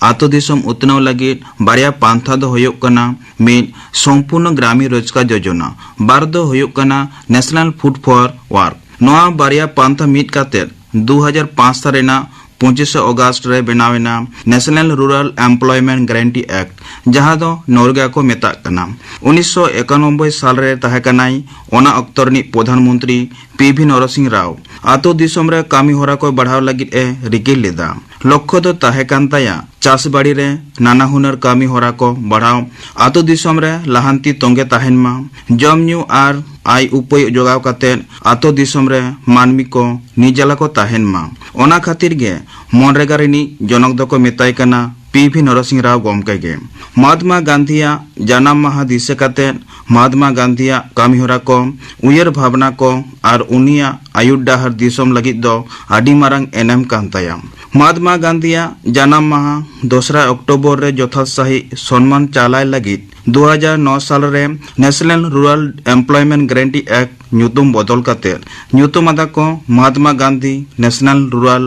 ᱟᱛᱳ ᱫᱤᱥᱚᱢ ᱩᱛᱱᱟᱹᱣ ᱞᱟᱹᱜᱤᱫ ᱵᱟᱨᱭᱟ ᱯᱟᱱᱛᱷᱟ ᱫᱚ ᱦᱩᱭᱩᱜ ᱠᱟᱱᱟ, ᱢᱤᱫ ᱥᱚᱢᱯᱩᱨᱱᱚ ᱜᱨᱟᱢᱤᱱ ᱨᱳᱡᱽᱜᱟᱨ ᱡᱳᱡᱚᱱᱟ, ᱵᱟᱨ ᱫᱚ ᱦᱩᱭᱩᱜ ᱠᱟᱱᱟ ᱱᱮᱥᱱᱟᱞ ᱯᱷᱩᱰ ᱯᱷᱚᱨ ᱣᱟᱨᱠ᱾ ᱱᱚᱣᱟ ᱵᱟᱨᱭᱟ ᱯᱟᱱᱛᱷᱟ ᱢᱤᱫ ᱠᱟᱛᱮ ᱫᱩ ᱦᱟᱡᱟᱨ ᱯᱟᱸᱪ ᱥᱟᱞ ᱨᱮᱱᱟᱜ ᱯᱚᱸᱪᱤᱥᱮ ᱚᱜᱟᱥᱴ ᱨᱮ ᱵᱮᱱᱟᱣ ᱮᱱᱟ National Rural Employment Guarantee Act, ᱡᱟᱦᱟᱸ ᱫᱚ ᱱᱚᱨᱜᱟ ᱠᱚ ᱢᱮᱛᱟᱜ ᱠᱟᱱᱟ᱾ ᱩᱱᱤᱥᱥᱚ ᱮᱠᱟᱱᱚᱵᱵᱳᱭ ᱥᱟᱞ ᱨᱮ ᱛᱟᱦᱮᱸ ᱠᱟᱱᱟᱭ ᱚᱱᱟ ᱚᱠᱛᱚ ᱨᱤᱱᱤᱡ ᱯᱨᱚᱫᱷᱟᱱ ᱢᱚᱱᱛᱨᱤ ᱯᱤ ᱵᱷᱤ ᱱᱚᱨᱚᱥᱤᱝ ᱨᱟᱣ᱾ ᱟᱛᱳ ᱫᱤᱥᱚᱢ ᱨᱮ ᱠᱟᱹᱢᱤ ᱦᱚᱨᱟ ᱠᱚ ᱵᱟᱲᱦᱟᱣ ᱞᱟᱹᱜᱤᱫ ᱮ ᱨᱤᱠᱟᱹ ᱞᱮᱫᱟ᱾ ᱞᱚᱠᱠᱷᱚ ᱫᱚ ᱛᱟᱦᱮᱸ ᱠᱟᱱ ᱛᱟᱭᱟ ᱪᱟᱥ ᱵᱟᱲᱤ ᱨᱮ ᱱᱟᱱᱟ ᱦᱩᱱᱟᱹᱨ ᱠᱟᱹᱢᱤ ᱦᱚᱨᱟ ᱠᱚ ᱵᱟᱲᱦᱟᱣ, ᱟᱛᱳ ᱫᱤᱥᱚᱢ ᱨᱮ ᱞᱟᱦᱟᱱᱛᱤ ᱛᱚᱸᱜᱮ ᱛᱟᱦᱮᱱ ᱢᱟ, ᱡᱚᱢ ᱧᱩ ᱟᱨ ᱟᱭ ᱩᱯᱟᱹᱭ ᱡᱚᱜᱟᱣ ᱠᱟᱛᱮ ᱟᱛᱳ ᱫᱤᱥᱚᱢ ᱨᱮ ᱢᱟᱹᱱᱢᱤ ᱠᱚ ᱱᱤᱡᱟᱞᱟ ᱠᱚ ᱛᱟᱦᱮᱱ ᱢᱟ᱾ ᱚᱱᱟ ᱠᱷᱟᱹᱛᱤᱨ ᱜᱮ ᱢᱚᱱᱨᱮᱜᱟ ᱨᱤᱱᱤᱡ ᱡᱚᱱᱚᱠ ᱫᱚᱠᱚ ᱢᱮᱛᱟᱭ ᱠᱟᱱᱟ ᱯᱤ ᱵᱷᱤ ᱱᱚᱨᱚᱥᱤᱝ ᱨᱟᱣ ᱜᱚᱢᱠᱮ ᱜᱮ᱾ ᱢᱚᱦᱟᱛᱢᱟ ᱜᱟᱱᱫᱷᱤᱭᱟᱜ ᱡᱟᱱᱟᱢ ᱢᱟᱦᱟ ᱫᱤᱥᱟᱹ ᱠᱟᱛᱮ ᱢᱚᱦᱟᱛᱢᱟ ᱜᱟᱱᱫᱷᱤᱭᱟᱜ ᱠᱟᱹᱢᱤᱦᱚᱨᱟ ᱠᱚ, ᱩᱭᱦᱟᱹᱨ ᱵᱷᱟᱵᱽᱱᱟ ᱠᱚ ᱟᱨ ᱩᱱᱤᱭᱟᱜ ᱟᱹᱭᱩᱨ ᱰᱟᱦᱟᱨ ᱫᱤᱥᱚᱢ ᱞᱟᱹᱜᱤᱫ ᱫᱚ ᱟᱹᱰᱤ ᱢᱟᱨᱟᱝ ᱮᱱᱮᱢ ᱠᱟᱱ ᱛᱟᱭᱟ᱾ ᱢᱚᱦᱟᱛᱢᱟ ᱜᱟᱱᱫᱷᱤᱭᱟᱜ ᱡᱟᱱᱟᱢ ᱢᱟᱦᱟ ᱫᱚᱥᱨᱟ ᱚᱠᱴᱳᱵᱚᱨ ᱨᱮ ᱡᱚᱛᱷᱟᱛ ᱥᱟᱹᱦᱤᱡ ᱥᱚᱱᱢᱟᱱ ᱪᱟᱞᱟᱭ ᱞᱟᱹᱜᱤᱫ ᱫᱩ ᱦᱟᱡᱟᱨ ᱱᱚ ᱥᱟᱞ ᱨᱮ National Rural Employment Guarantee Act ᱧᱩᱛᱩᱢ ᱵᱚᱫᱚᱞ ᱠᱟᱛᱮ ᱧᱩᱛᱩᱢ ᱟᱫᱟ ᱠᱚ Mahatma Gandhi National Rural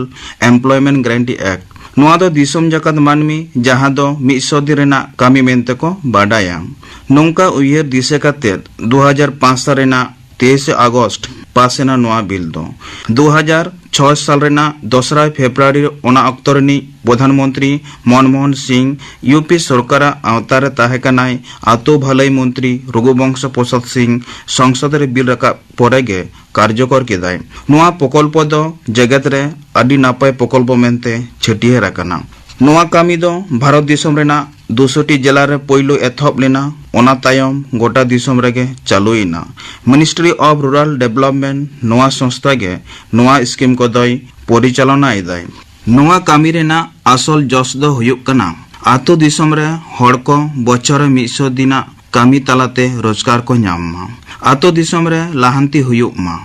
Employment Guarantee Act᱾ ᱱᱚᱣᱟ ᱫᱚ ᱫᱤᱥᱚᱢ ᱡᱟᱠᱟᱛ ᱢᱟᱹᱱᱢᱤ ᱡᱟᱦᱟᱸ ᱫᱚ ᱢᱤᱫ ᱥᱚ ᱫᱤᱱ ᱨᱮᱱᱟᱜ ᱠᱟᱹᱢᱤ ᱢᱮᱱᱛᱮ ᱠᱚ ᱵᱟᱰᱟᱭᱟ᱾ ᱱᱚᱝᱠᱟ ᱩᱭᱦᱟᱹᱨ ᱫᱤᱥᱟᱹ ᱠᱟᱛᱮ ᱫᱩ ᱦᱟᱡᱟᱨ ᱯᱟᱸᱪ ᱥᱟᱞ ᱨᱮᱱᱟᱜ ᱛᱮᱭᱤᱥᱮ ᱟᱜᱚᱥᱴ ᱯᱟᱥ ᱮᱱᱟ ᱱᱚᱣᱟ ᱵᱤᱞ ᱫᱚ᱾ ᱫᱩ ᱦᱟᱡᱟᱨ ᱪᱷᱚᱭ ᱥᱟᱞ ᱨᱮᱱᱟᱜ ᱫᱚᱥᱨᱟ ᱯᱷᱮᱵᱽᱨᱩᱣᱟᱨᱤ ᱚᱱᱟ ᱚᱠᱛᱚ ᱨᱤᱱᱤᱡ ᱯᱨᱚᱫᱷᱟᱱ ᱢᱚᱱᱛᱨᱤ ᱢᱚᱱᱢᱳᱦᱚᱱ ᱥᱤᱝ ᱤᱭᱩ ᱯᱤ ᱥᱚᱨᱠᱟᱨᱟᱜ ᱟᱣᱛᱟ ᱨᱮ ᱛᱟᱦᱮᱸ ᱠᱟᱱᱟᱭ᱾ ᱟᱛᱳ ᱵᱷᱟᱹᱞᱟᱹᱭ ᱢᱚᱱᱛᱨᱤ ᱨᱚᱜᱷᱩᱵᱚᱝᱥᱚ ᱯᱨᱚᱥᱟᱫᱽ ᱥᱤᱝ ᱥᱚᱝᱥᱚᱫ ᱨᱮ ᱵᱤᱞ ᱨᱟᱠᱟᱵ ᱯᱚᱨᱮ ᱜᱮ ᱠᱟᱨᱡᱚᱠᱚᱨ ᱠᱮᱫᱟᱭ᱾ ᱱᱚᱣᱟ ᱯᱨᱚᱠᱚᱞᱯᱚ ᱫᱚ ᱡᱮᱜᱮᱛ ᱨᱮ ᱟᱹᱰᱤ ᱱᱟᱯᱟᱭ ᱯᱨᱚᱠᱚᱞᱯᱚ ᱢᱮᱱᱛᱮ ᱪᱷᱟᱹᱴᱭᱟᱹᱨ ᱟᱠᱟᱱᱟ᱾ ᱱᱚᱣᱟ ᱠᱟᱹᱢᱤ ᱫᱚ ᱵᱷᱟᱨᱚᱛ ᱫᱤᱥᱚᱢ ᱨᱮᱱᱟᱜ ᱫᱩᱥᱚᱴᱤ ᱡᱮᱞᱟ ᱨᱮ ᱯᱳᱭᱞᱳ ᱮᱛᱚᱦᱚᱵ ᱞᱮᱱᱟ, ᱚᱱᱟ ᱛᱟᱭᱚᱢ ᱜᱚᱴᱟ ᱫᱤᱥᱚᱢ ᱨᱮᱜᱮ ᱪᱟᱹᱞᱩᱭᱮᱱᱟ᱾ Ministry of Rural Development ᱱᱚᱣᱟ ᱥᱚᱝᱥᱛᱷᱟ ᱜᱮ ᱱᱚᱣᱟ ᱥᱠᱤᱢ ᱠᱚᱫᱚᱭ ᱯᱚᱨᱤᱪᱟᱞᱚᱱᱟ ᱮᱫᱟᱭ᱾ ᱱᱚᱣᱟ ᱠᱟᱹᱢᱤ ᱨᱮᱱᱟᱜ ᱟᱥᱚᱞ ᱡᱚᱥ ᱫᱚ ᱦᱩᱭᱩᱜ ᱠᱟᱱᱟ ᱟᱛᱳ ᱫᱤᱥᱚᱢ ᱨᱮ ᱦᱚᱲ ᱠᱚ ᱵᱚᱪᱷᱚᱨ ᱨᱮ ᱢᱤᱫ ᱥᱚ ᱫᱤᱱᱟᱜ ᱠᱟᱹᱢᱤ ᱛᱟᱞᱟᱛᱮ ᱨᱳᱡᱽᱜᱟᱨ ᱠᱚ ᱧᱟᱢ ᱢᱟ, ᱟᱛᱳ ᱫᱤᱥᱚᱢ ᱨᱮ ᱞᱟᱦᱟᱱᱛᱤ ᱦᱩᱭᱩᱜ ᱢᱟ,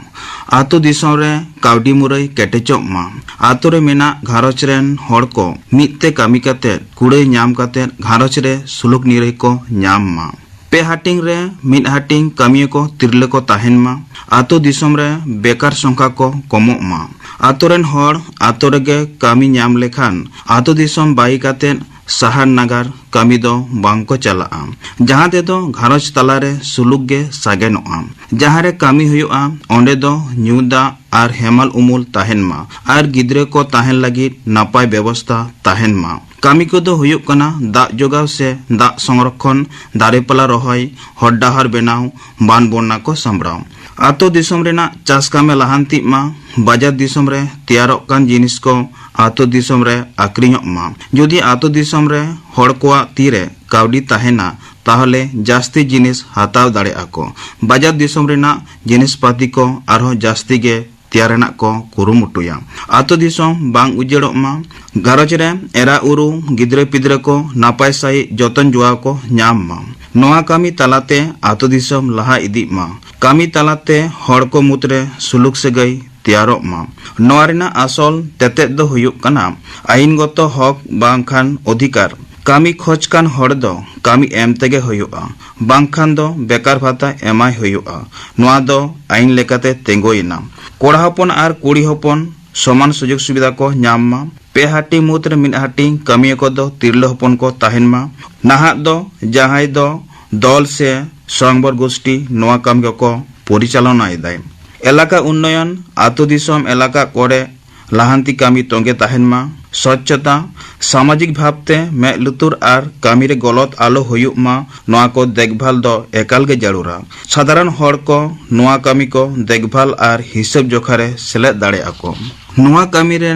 ᱟᱛᱳ ᱫᱤᱥᱚᱢ ᱨᱮ ᱠᱟᱹᱣᱰᱤ ᱢᱩᱨᱟᱹᱭ ᱠᱮᱴᱮᱡᱚᱜ ᱢᱟ, ᱟᱛᱳ ᱨᱮ ᱢᱮᱱᱟᱜ ᱜᱷᱟᱨᱚᱸᱡᱽ ᱨᱮᱱ ᱦᱚᱲ ᱠᱚ ᱢᱤᱫ ᱛᱮ ᱠᱟᱹᱢᱤ ᱠᱟᱛᱮ ᱠᱩᱲᱟᱹᱭ ᱧᱟᱢ ᱠᱟᱛᱮ ᱜᱷᱟᱨᱚᱸᱡᱽ ᱨᱮ ᱥᱩᱞᱩᱠ ᱱᱤᱨᱟᱹᱭ ᱠᱚ ᱧᱟᱢ ᱢᱟ᱾ ᱯᱮ ᱦᱟᱹᱴᱤᱧ ᱨᱮ ᱢᱤᱫ ᱦᱟᱹᱴᱤᱧ ᱠᱟᱹᱢᱤᱭᱟᱹ ᱠᱚ ᱛᱤᱨᱞᱟᱹ ᱠᱚ ᱛᱟᱦᱮᱱ ᱢᱟ, ᱟᱛᱳ ᱫᱤᱥᱚᱢ ᱨᱮ ᱵᱮᱠᱟᱨ ᱥᱚᱝᱠᱷᱟ ᱠᱚ ᱠᱚᱢᱚᱜ ᱢᱟ, ᱟᱛᱳ ᱨᱮᱱ ᱦᱚᱲ ᱟᱛᱳ ᱨᱮᱜᱮ ᱠᱟᱹᱢᱤ ᱧᱟᱢ ᱞᱮᱠᱷᱟᱱ ᱟᱛᱳ ᱫᱤᱥᱚᱢ ᱵᱟᱹᱜᱤ ᱠᱟᱛᱮ ᱥᱟᱦᱟᱨ ᱱᱟᱜᱟᱨ ᱠᱟᱹᱢᱤ ᱫᱚ ᱵᱟᱝ ᱠᱚ ᱪᱟᱞᱟᱜᱼᱟ, ᱡᱟᱦᱟᱸ ᱛᱮᱫᱚ ᱜᱷᱟᱨᱚᱸᱡᱽ ᱛᱟᱞᱟᱨᱮ ᱥᱩᱞᱩᱠ ᱜᱮ ᱥᱟᱜᱮᱱᱚᱜᱼᱟ᱾ ᱡᱟᱦᱟᱸ ᱨᱮ ᱠᱟᱹᱢᱤ ᱦᱩᱭᱩᱜᱼᱟ, ᱚᱸᱰᱮ ᱫᱚ ᱧᱩ ᱫᱟᱜ ᱟᱨ ᱦᱮᱢᱟᱞ ᱩᱢᱩᱞ ᱛᱟᱦᱮᱱ ᱢᱟ ᱟᱨ ᱜᱤᱫᱽᱨᱟᱹ ᱠᱚ ᱛᱟᱦᱮᱱ ᱞᱟᱹᱜᱤᱫ ᱱᱟᱯᱟᱭ ᱵᱮᱵᱚᱥᱛᱷᱟ ᱛᱟᱦᱮᱱ ᱢᱟ᱾ ᱠᱟᱹᱢᱤ ᱠᱚᱫᱚ ᱦᱩᱭᱩᱜ ᱠᱟᱱᱟ ᱫᱟᱜ ᱡᱚᱜᱟᱣ ᱥᱮ ᱫᱟᱜ ᱥᱚᱝᱨᱚᱠᱷᱚᱱ, ᱫᱟᱨᱮ ᱯᱟᱞᱟ ᱨᱚᱦᱚᱭ, ᱦᱚᱨ ᱰᱟᱦᱟᱨ ᱵᱮᱱᱟᱣ, ᱵᱟᱱ ᱵᱚᱱᱱᱟ ᱠᱚ ᱥᱟᱢᱵᱲᱟᱣ᱾ ᱟᱛᱳ ᱫᱤᱥᱚᱢ ᱨᱮᱱᱟᱜ ᱪᱟᱥ ᱠᱟᱹᱢᱤ ᱞᱟᱦᱟᱱᱛᱤᱜ ᱢᱟ, ᱵᱟᱡᱟᱨ ᱫᱤᱥᱚᱢ ᱨᱮ ᱛᱮᱭᱟᱨᱚᱜ ᱠᱟᱱ ᱡᱤᱱᱤᱥ ᱠᱚ ᱟᱛᱳ ᱫᱤᱥᱚᱢ ᱨᱮ ᱟᱠᱷᱨᱤᱧᱚᱜ ᱢᱟ᱾ ᱡᱩᱫᱤ ᱟᱛᱳ ᱫᱤᱥᱚᱢ ᱨᱮ ᱦᱚᱲ ᱠᱚᱣᱟᱜ ᱛᱤᱨᱮ ᱠᱟᱹᱣᱰᱤ ᱛᱟᱦᱮᱱᱟ, ᱛᱟᱦᱚᱞᱮ ᱡᱟᱹᱥᱛᱤ ᱡᱤᱱᱤᱥ ᱦᱟᱛᱟᱣ ᱫᱟᱲᱮᱭᱟᱜᱼᱟ ᱠᱚ᱾ ᱵᱟᱡᱟᱨ ᱫᱤᱥᱚᱢ ᱨᱮᱱᱟᱜ ᱡᱤᱱᱤᱥ ᱯᱟᱹᱛᱤ ᱠᱚ ᱟᱨᱦᱚᱸ ᱡᱟᱹᱥᱛᱤ ᱜᱮ ᱛᱮᱭᱟᱨ ᱨᱮᱱᱟᱜ ᱠᱚ ᱠᱩᱨᱩᱢᱩᱴᱩᱭᱟ᱾ ᱟᱛᱳ ᱫᱤᱥᱚᱢ ᱵᱟᱝ ᱩᱡᱟᱹᱲᱚᱜ ᱢᱟ᱾ ᱜᱷᱟᱨᱚᱸᱡᱽ ᱨᱮ ᱮᱨᱟ ᱩᱨᱩ, ᱜᱤᱫᱽᱨᱟᱹ ᱯᱤᱫᱽᱨᱟᱹ ᱠᱚ ᱱᱟᱯᱟᱭ ᱥᱟᱺᱦᱤᱡ ᱡᱚᱛᱚᱱ ᱡᱚᱜᱟᱣ ᱠᱚ ᱧᱟᱢ ᱢᱟ᱾ ᱱᱚᱣᱟ ᱠᱟᱹᱢᱤ ᱛᱟᱞᱟᱛᱮ ᱟᱛᱳ ᱫᱤᱥᱚᱢ ᱞᱟᱦᱟ ᱤᱫᱤᱜ ᱢᱟ᱾ ᱠᱟᱹᱢᱤ ᱛᱟᱞᱟᱛᱮ ᱦᱚᱲ ᱠᱚ ᱢᱩᱫᱽᱨᱮ ᱥᱩᱞᱩᱠ ᱥᱟᱹᱜᱟᱹᱭ ᱛᱮᱭᱟᱨᱚᱜ ᱢᱟ᱾ ᱱᱚᱣᱟ ᱨᱮᱱᱟᱜ ᱟᱥᱚᱞ ᱛᱮᱛᱮᱫ ᱫᱚ ᱦᱩᱭᱩᱜ ᱠᱟᱱᱟ ᱟᱹᱭᱤᱱᱜᱚᱛᱚ ᱦᱚᱠ ᱵᱟᱝᱠᱷᱟᱱ ᱚᱫᱷᱤᱠᱟᱨ᱾ ᱠᱟᱹᱢᱤ ᱠᱷᱚᱡᱽ ᱠᱟᱱ ᱦᱚᱲ ᱫᱚ ᱠᱟᱹᱢᱤ ᱮᱢ ᱛᱮᱜᱮ ᱦᱩᱭᱩᱜᱼᱟ, ᱵᱟᱝᱠᱷᱟᱱ ᱫᱚ ᱵᱮᱠᱟᱨ ᱵᱷᱟᱛᱟ ᱮᱢᱟᱭ ᱦᱩᱭᱩᱜᱼᱟ᱾ ᱱᱚᱣᱟ ᱫᱚ ᱟᱹᱭᱤᱱ ᱞᱮᱠᱟᱛᱮ ᱛᱤᱸᱜᱩᱭᱮᱱᱟ᱾ ᱠᱚᱲᱟ ᱦᱚᱯᱚᱱ ᱟᱨ ᱠᱩᱲᱤ ᱦᱚᱯᱚᱱ ᱥᱚᱢᱟᱱ ᱥᱩᱡᱳᱜᱽ ᱥᱩᱵᱤᱫᱷᱟ ᱠᱚ ᱧᱟᱢ ᱢᱟ᱾ ᱯᱮ ᱦᱟᱹᱴᱤᱧ ᱢᱩᱫᱽᱨᱮ ᱢᱤᱫ ᱦᱟᱹᱴᱤᱧ ᱠᱟᱹᱢᱤᱭᱟᱹ ᱠᱚᱫᱚ ᱛᱤᱨᱞᱟᱹ ᱦᱚᱯᱚᱱ ᱠᱚ ᱛᱟᱦᱮᱱ ᱢᱟ᱾ ᱱᱟᱦᱟᱜ ᱫᱚ ᱡᱟᱦᱟᱸᱭ ᱫᱚ ᱫᱚᱞ ᱥᱮ ᱥᱚᱝᱵᱚᱨ ᱜᱳᱥᱴᱤ ᱱᱚᱣᱟ ᱠᱟᱹᱢᱤ ᱠᱚᱠᱚ ᱯᱚᱨᱤᱪᱟᱞᱚᱱᱟ ᱮᱫᱟᱭ᱾ ᱮᱞᱟᱠᱟ ᱩᱱᱱᱚᱭᱚᱱ, ᱟᱛᱳ ᱫᱤᱥᱚᱢ ᱮᱞᱟᱠᱟ ᱠᱚᱨᱮ ᱞᱟᱦᱟᱱᱛᱤ ᱠᱟᱹᱢᱤ ᱛᱚᱸᱜᱮ ᱛᱟᱦᱮᱱ ᱢᱟ᱾ ᱥᱚᱪᱪᱷᱚᱛᱟ, ᱥᱟᱢᱟᱡᱤᱠ ᱵᱷᱟᱵᱽᱛᱮ ᱢᱮᱫ ᱞᱩᱛᱩᱨ ᱟᱨ ᱠᱟᱹᱢᱤ ᱨᱮ ᱜᱚᱞᱚᱛ ᱟᱞᱚ ᱦᱩᱭᱩᱜ ᱢᱟ, ᱱᱚᱣᱟ ᱠᱚ ᱫᱮᱠᱷᱵᱷᱟᱞ ᱫᱚ ᱮᱠᱟᱞ ᱜᱮ ᱡᱟᱹᱨᱩᱲᱟ᱾ ᱥᱟᱫᱷᱟᱨᱚᱱ ᱦᱚᱲ ᱠᱚ ᱱᱚᱣᱟ ᱠᱟᱹᱢᱤ ᱠᱚ ᱫᱮᱠᱷᱵᱷᱟᱞ ᱟᱨ ᱦᱤᱥᱟᱹᱵ ᱡᱚᱠᱷᱟ ᱨᱮ ᱥᱮᱞᱮᱫ ᱫᱟᱲᱮᱭᱟᱜᱼᱟ ᱠᱚ᱾ ᱱᱚᱣᱟ ᱠᱟᱹᱢᱤ ᱨᱮ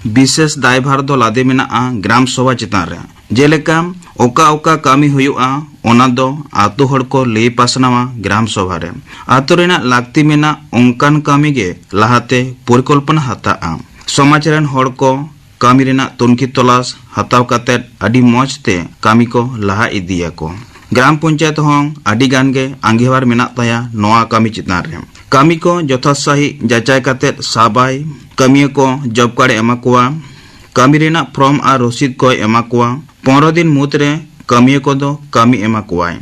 ᱵᱤᱥᱮᱥ ᱫᱟᱭᱵᱷᱟᱨ ᱫᱚ ᱞᱟᱫᱮ ᱢᱮᱱᱟᱜᱼᱟ ᱜᱨᱟᱢ ᱥᱚᱵᱷᱟ ᱪᱮᱛᱟᱱ ᱨᱮ᱾ ᱡᱮᱞᱮᱠᱟ, ᱚᱠᱟ ᱚᱠᱟ ᱠᱟᱹᱢᱤ ᱦᱩᱭᱩᱜᱼᱟ, ᱚᱱᱟ ᱫᱚ ᱟᱛᱳ ᱦᱚᱲ ᱠᱚ ᱞᱟᱹᱭ ᱯᱟᱥᱱᱟᱣᱟ ᱜᱨᱟᱢ ᱥᱚᱵᱷᱟ ᱨᱮ᱾ ᱟᱛᱳ ᱨᱮᱱᱟᱜ ᱞᱟᱹᱠᱛᱤ ᱢᱮᱱᱟᱜ ᱚᱱᱠᱟᱱ ᱠᱟᱹᱢᱤ ᱜᱮ ᱞᱟᱦᱟᱛᱮ ᱯᱚᱨᱤᱠᱚᱞᱯᱚᱱᱟ ᱦᱟᱛᱟᱜᱼᱟ᱾ ᱥᱚᱢᱟᱡᱽ ᱨᱮᱱ ᱦᱚᱲ ᱠᱚ ᱠᱟᱹᱢᱤ ᱨᱮᱱᱟᱜ ᱛᱩᱱᱠᱷᱤ ᱛᱚᱞᱟᱥ ᱦᱟᱛᱟᱣ ᱠᱟᱛᱮᱫ ᱟᱹᱰᱤ ᱢᱚᱸᱡᱽ ᱛᱮ ᱠᱟᱹᱢᱤ ᱠᱚ ᱞᱟᱦᱟ ᱤᱫᱤᱭᱟᱠᱚ᱾ ᱜᱨᱟᱢ ᱯᱚᱧᱪᱟᱭᱮᱛ ᱦᱚᱸ ᱟᱹᱰᱤ ᱜᱟᱱ ᱜᱮ ᱟᱸᱜᱤᱵᱷᱟᱨ ᱢᱮᱱᱟᱜ ᱛᱟᱭᱟ ᱱᱚᱣᱟ ᱠᱟᱹᱢᱤ ᱪᱮᱛᱟᱱ ᱨᱮ᱾ ᱠᱟᱹᱢᱤ ᱠᱚ ᱡᱚᱛᱷᱟᱛ ᱥᱟᱺᱦᱤᱡ ᱡᱟᱪᱟᱭ ᱠᱟᱛᱮᱫ ᱥᱟᱵᱟᱭ᱾ ᱠᱟᱹᱢᱤᱭᱟᱹ ᱠᱚ ᱡᱚᱵ ᱠᱟᱨᱰ ᱮ ᱮᱢᱟ ᱠᱚᱣᱟ᱾ ᱠᱟᱹᱢᱤ ᱨᱮᱱᱟᱜ ᱯᱷᱨᱚᱢ ᱟᱨ ᱨᱚᱥᱤᱫ ᱠᱚᱭ ᱮᱢᱟ ᱠᱚᱣᱟ᱾ ᱯᱚᱱᱨᱚ ᱫᱤᱱ ᱢᱩᱫᱽ ᱨᱮ ᱠᱟᱹᱢᱤᱭᱟᱹ ᱠᱚᱫᱚ ᱠᱟᱹᱢᱤ ᱮᱢᱟ ᱠᱚᱣᱟᱭ᱾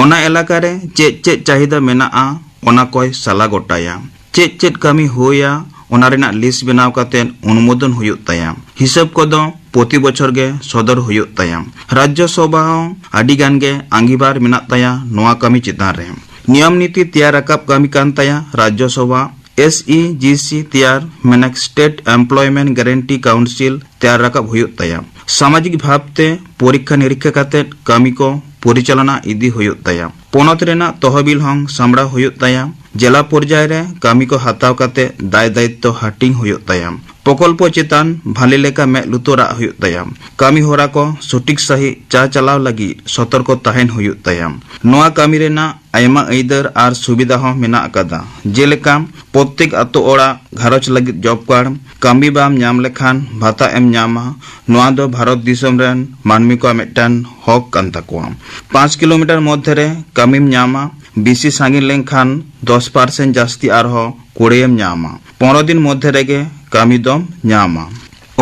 ᱚᱱᱟ ᱮᱞᱟᱠᱟ ᱨᱮ ᱪᱮᱫ ᱪᱮᱫ ᱪᱟᱦᱤᱫᱟ ᱢᱮᱱᱟᱜᱼᱟ, ᱚᱱᱟ ᱠᱚᱭ ᱥᱟᱞᱟ ᱜᱚᱴᱟᱭᱟ᱾ ᱪᱮᱫ ᱪᱮᱫ ᱠᱟᱹᱢᱤ ᱦᱩᱭᱟ, ᱚᱱᱟ ᱨᱮᱱᱟᱜ ᱞᱤᱥᱴ ᱵᱮᱱᱟᱣ ᱠᱟᱛᱮ ᱚᱱᱩᱢᱳᱫᱚᱱ ᱦᱩᱭᱩᱜ ᱛᱟᱭᱟ᱾ ᱦᱤᱥᱟᱹᱵ ᱠᱚᱫᱚ ᱯᱨᱚᱛᱤ ᱵᱚᱪᱷᱚᱨ ᱜᱮ ᱥᱚᱫᱚᱨ ᱦᱩᱭᱩᱜ ᱛᱟᱭᱟ᱾ ᱨᱟᱡᱽᱡᱚ ᱥᱚᱵᱷᱟ ᱦᱚᱸ ᱟᱹᱰᱤ ᱜᱟᱱ ᱜᱮ ᱟᱸᱜᱤᱵᱷᱟᱨ ᱢᱮᱱᱟᱜ ᱛᱟᱭᱟ ᱱᱚᱣᱟ ᱠᱟᱹᱢᱤ ᱪᱮᱛᱟᱱ ᱨᱮ᱾ ᱱᱤᱭᱚᱢ ᱱᱤᱛᱤ ᱛᱮᱭᱟᱨ ᱨᱟᱠᱟᱵ ᱠᱟᱹᱢᱤ ᱠᱟᱱ ᱛᱟᱭᱟ ᱨᱟᱡᱽᱡᱚ ᱥᱚᱵᱷᱟ᱾ ᱮᱥ ᱤ ᱡᱤ ᱥᱤ ᱛᱮᱭᱟᱨ, ᱢᱮᱱᱟᱜ State Employment Guarantee Council ᱛᱮᱭᱟᱨ ᱨᱟᱠᱟᱵ ᱦᱩᱭᱩᱜ ᱛᱟᱭᱟ᱾ ᱥᱟᱢᱟᱡᱤᱠ ᱵᱷᱟᱵᱽ ᱛᱮ ᱯᱚᱨᱤᱠᱠᱷᱟ ᱱᱤᱨᱤᱠᱠᱷᱟ ᱠᱟᱛᱮ ᱠᱟᱹᱢᱤ ᱠᱚ ᱯᱚᱨᱤᱪᱟᱞᱚᱱᱟ ᱤᱫᱤ ᱦᱩᱭᱩᱜ ᱛᱟᱭᱟ᱾ ᱯᱚᱱᱚᱛ ᱨᱮᱱᱟᱜ ᱛᱚᱦᱚᱵᱤᱞ ᱦᱚᱸ ᱥᱟᱢᱵᱲᱟᱣ ᱦᱩᱭᱩᱜ ᱛᱟᱭᱟ᱾ ᱡᱮᱞᱟ ᱯᱚᱨᱡᱟᱭ ᱨᱮ ᱠᱟᱹᱢᱤ ᱠᱚ ᱦᱟᱛᱟᱣ ᱠᱟᱛᱮ ᱫᱟᱭ ᱫᱟᱭᱤᱛᱛᱚ ᱦᱟᱹᱴᱤᱧ ᱦᱩᱭᱩᱜ ᱛᱟᱭᱟ᱾ ᱯᱨᱚᱠᱚᱞᱯᱚ ᱪᱮᱛᱟᱱ ᱵᱷᱟᱞᱮ ᱞᱮᱠᱟ ᱢᱮᱫ ᱞᱩᱛᱩᱨᱟᱜ ᱦᱩᱭᱩᱜ ᱛᱟᱭᱟ᱾ ᱠᱟᱹᱢᱤ ᱦᱚᱨᱟ ᱠᱚ ᱥᱚᱴᱷᱤᱠ ᱥᱟᱹᱦᱤᱡ ᱪᱟᱪᱟᱞᱟᱣ ᱞᱟᱹᱜᱤᱫ ᱥᱚᱛᱚᱨᱠᱚ ᱛᱟᱦᱮᱱ ᱦᱩᱭᱩᱜ ᱛᱟᱭᱟ᱾ ᱱᱚᱣᱟ ᱠᱟᱹᱢᱤ ᱨᱮᱱᱟᱜ ᱟᱭᱢᱟ ᱟᱹᱭᱫᱟᱹᱨ ᱟᱨ ᱥᱩᱵᱤᱫᱷᱟ ᱦᱚᱸ ᱢᱮᱱᱟᱜ ᱟᱠᱟᱫᱟ, ᱡᱮᱞᱮᱠᱟ ᱯᱨᱚᱛᱛᱮᱠ ᱟᱛᱳ ᱚᱲᱟᱜ ᱜᱷᱟᱨᱚᱸᱡᱽ ᱞᱟᱹᱜᱤᱫ ᱡᱚᱵ ᱠᱟᱨᱰ, ᱠᱟᱹᱢᱤ ᱵᱟᱢ ᱧᱟᱢ ᱞᱮᱠᱷᱟᱱ ᱵᱷᱟᱛᱟ ᱮᱢ ᱧᱟᱢᱟ᱾ ᱱᱚᱣᱟ ᱫᱚ ᱵᱷᱟᱨᱚᱛ ᱫᱤᱥᱚᱢ ᱨᱮᱱ ᱢᱟᱹᱱᱢᱤ ᱠᱚᱣᱟᱜ ᱢᱤᱫᱴᱟᱝ ᱦᱚᱠ ᱠᱟᱱ ᱛᱟᱠᱚᱣᱟ᱾ ᱯᱟᱸᱪ ᱠᱤᱞᱳᱢᱤᱴᱟᱨ ᱢᱚᱫᱽᱫᱷᱮ ᱨᱮ ᱠᱟᱹᱢᱤᱢ ᱧᱟᱢᱟ᱾ ᱵᱮᱥᱤ ᱥᱟᱺᱜᱤᱧ ᱞᱮᱱᱠᱷᱟᱱ ᱫᱚᱥ ᱯᱟᱨᱥᱮᱱᱴ ᱡᱟᱹᱥᱛᱤ ᱟᱨᱦᱚᱸ ᱠᱩᱲᱟᱹᱭᱮᱢ ᱧᱟᱢᱟ᱾ ᱯᱚᱱᱨᱚ ᱫᱤᱱ ᱢᱚᱫᱽᱫᱷᱮ ᱨᱮᱜᱮ ᱠᱟᱹᱢᱤ ᱫᱚᱢ ᱧᱟᱢᱟ᱾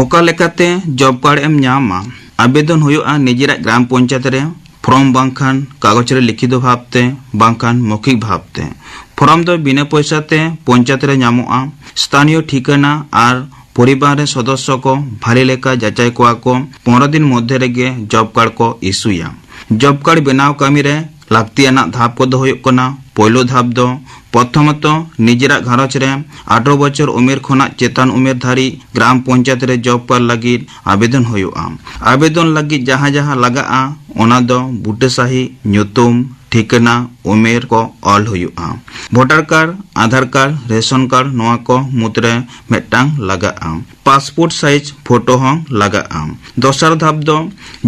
ᱚᱠᱟ ᱞᱮᱠᱟᱛᱮ ᱡᱚᱵ ᱠᱟᱨᱰ ᱮᱢ ᱧᱟᱢᱟ? ᱟᱵᱮᱫᱚᱱ ᱦᱩᱭᱩᱜᱼᱟ ᱱᱤᱡᱮᱨᱟᱜ ᱜᱨᱟᱢ ᱯᱚᱧᱪᱟᱭᱮᱛ ᱨᱮ᱾ ᱯᱷᱚᱨᱢ ᱵᱟᱝᱠᱷᱟᱱ ᱠᱟᱜᱚᱡᱽ ᱨᱮ ᱞᱤᱠᱷᱤᱛᱚ ᱵᱷᱟᱵᱽ ᱛᱮ ᱵᱟᱝᱠᱷᱟᱱ ᱢᱚᱠᱷᱤᱠ ᱵᱷᱟᱵᱽ ᱛᱮ᱾ ᱯᱷᱚᱨᱢ ᱫᱚ ᱵᱤᱱᱟᱹ ᱯᱚᱭᱥᱟ ᱛᱮ ᱯᱚᱧᱪᱟᱭᱮᱛ ᱨᱮ ᱧᱟᱢᱚᱜᱼᱟ᱾ ᱥᱛᱷᱟᱱᱤᱭᱚ ᱴᱷᱤᱠᱟᱹᱱᱟ ᱟᱨ ᱯᱚᱨᱤᱵᱟᱨ ᱨᱮ ᱥᱚᱫᱚᱥᱥᱚ ᱠᱚ ᱵᱷᱟᱞᱮ ᱞᱮᱠᱟ ᱡᱟᱪᱟᱭ ᱠᱚᱣᱟ ᱠᱚ᱾ ᱯᱚᱱᱨᱚ ᱫᱤᱱ ᱢᱚᱫᱽᱫᱷᱮ ᱨᱮᱜᱮ ᱡᱚᱵ ᱠᱟᱨᱰ ᱠᱚ ᱤᱥᱩᱭᱟ᱾ ᱡᱚᱵ ᱠᱟᱨᱰ ᱵᱮᱱᱟᱣ ᱠᱟᱹᱢᱤ ᱨᱮ ᱞᱟᱹᱠᱛᱤᱭᱟᱱᱟᱜ ᱫᱷᱟᱯ ᱠᱚᱫᱚ ᱦᱩᱭᱩᱜ ᱠᱟᱱᱟ, ᱯᱳᱭᱞᱳ ᱫᱷᱟᱯ ᱫᱚ ᱯᱨᱚᱛᱷᱚᱢᱚᱛᱚ ᱱᱤᱡᱮᱨᱟᱜ ᱜᱷᱟᱨᱚᱸᱡᱽ ᱨᱮ ᱟᱴᱷᱨᱚ ᱵᱚᱪᱷᱚᱨ ᱩᱢᱮᱨ ᱠᱷᱚᱱᱟᱜ ᱪᱮᱛᱟᱱ ᱩᱢᱮᱨ ᱫᱷᱟᱹᱨᱤᱡ ᱜᱨᱟᱢ ᱯᱚᱧᱪᱟᱭᱮᱛ ᱨᱮ ᱡᱚᱵ ᱠᱟᱨᱰ ᱞᱟᱹᱜᱤᱫ ᱟᱵᱮᱫᱚᱱ ᱦᱩᱭᱩᱜᱼᱟ᱾ ᱟᱵᱮᱫᱚᱱ ᱞᱟᱹᱜᱤᱫ ᱡᱟᱦᱟᱸ ᱡᱟᱦᱟᱸ ᱞᱟᱜᱟᱜᱼᱟ, ᱚᱱᱟ ᱫᱚ ᱵᱩᱴᱟᱹ ᱥᱟᱹᱦᱤ, ᱧᱩᱛᱩᱢ, ᱴᱷᱤᱠᱟᱹᱱᱟ, ᱩᱢᱮᱨ ᱠᱚ ᱚᱞ ᱦᱩᱭᱩᱜᱼᱟ᱾ Voter card, Aadhaar card, ration card, ᱱᱚᱣᱟ ᱠᱚ ᱢᱩᱫᱽᱨᱮ ᱢᱤᱫᱴᱟᱝ ᱞᱟᱜᱟᱜᱼᱟ᱾ ᱯᱟᱥᱯᱳᱨᱴ ᱥᱟᱭᱤᱡᱽ ᱯᱷᱳᱴᱳ ᱦᱚᱸ ᱞᱟᱜᱟᱜᱼᱟ᱾ ᱫᱚᱥᱟᱨ ᱫᱷᱟᱯ ᱫᱚ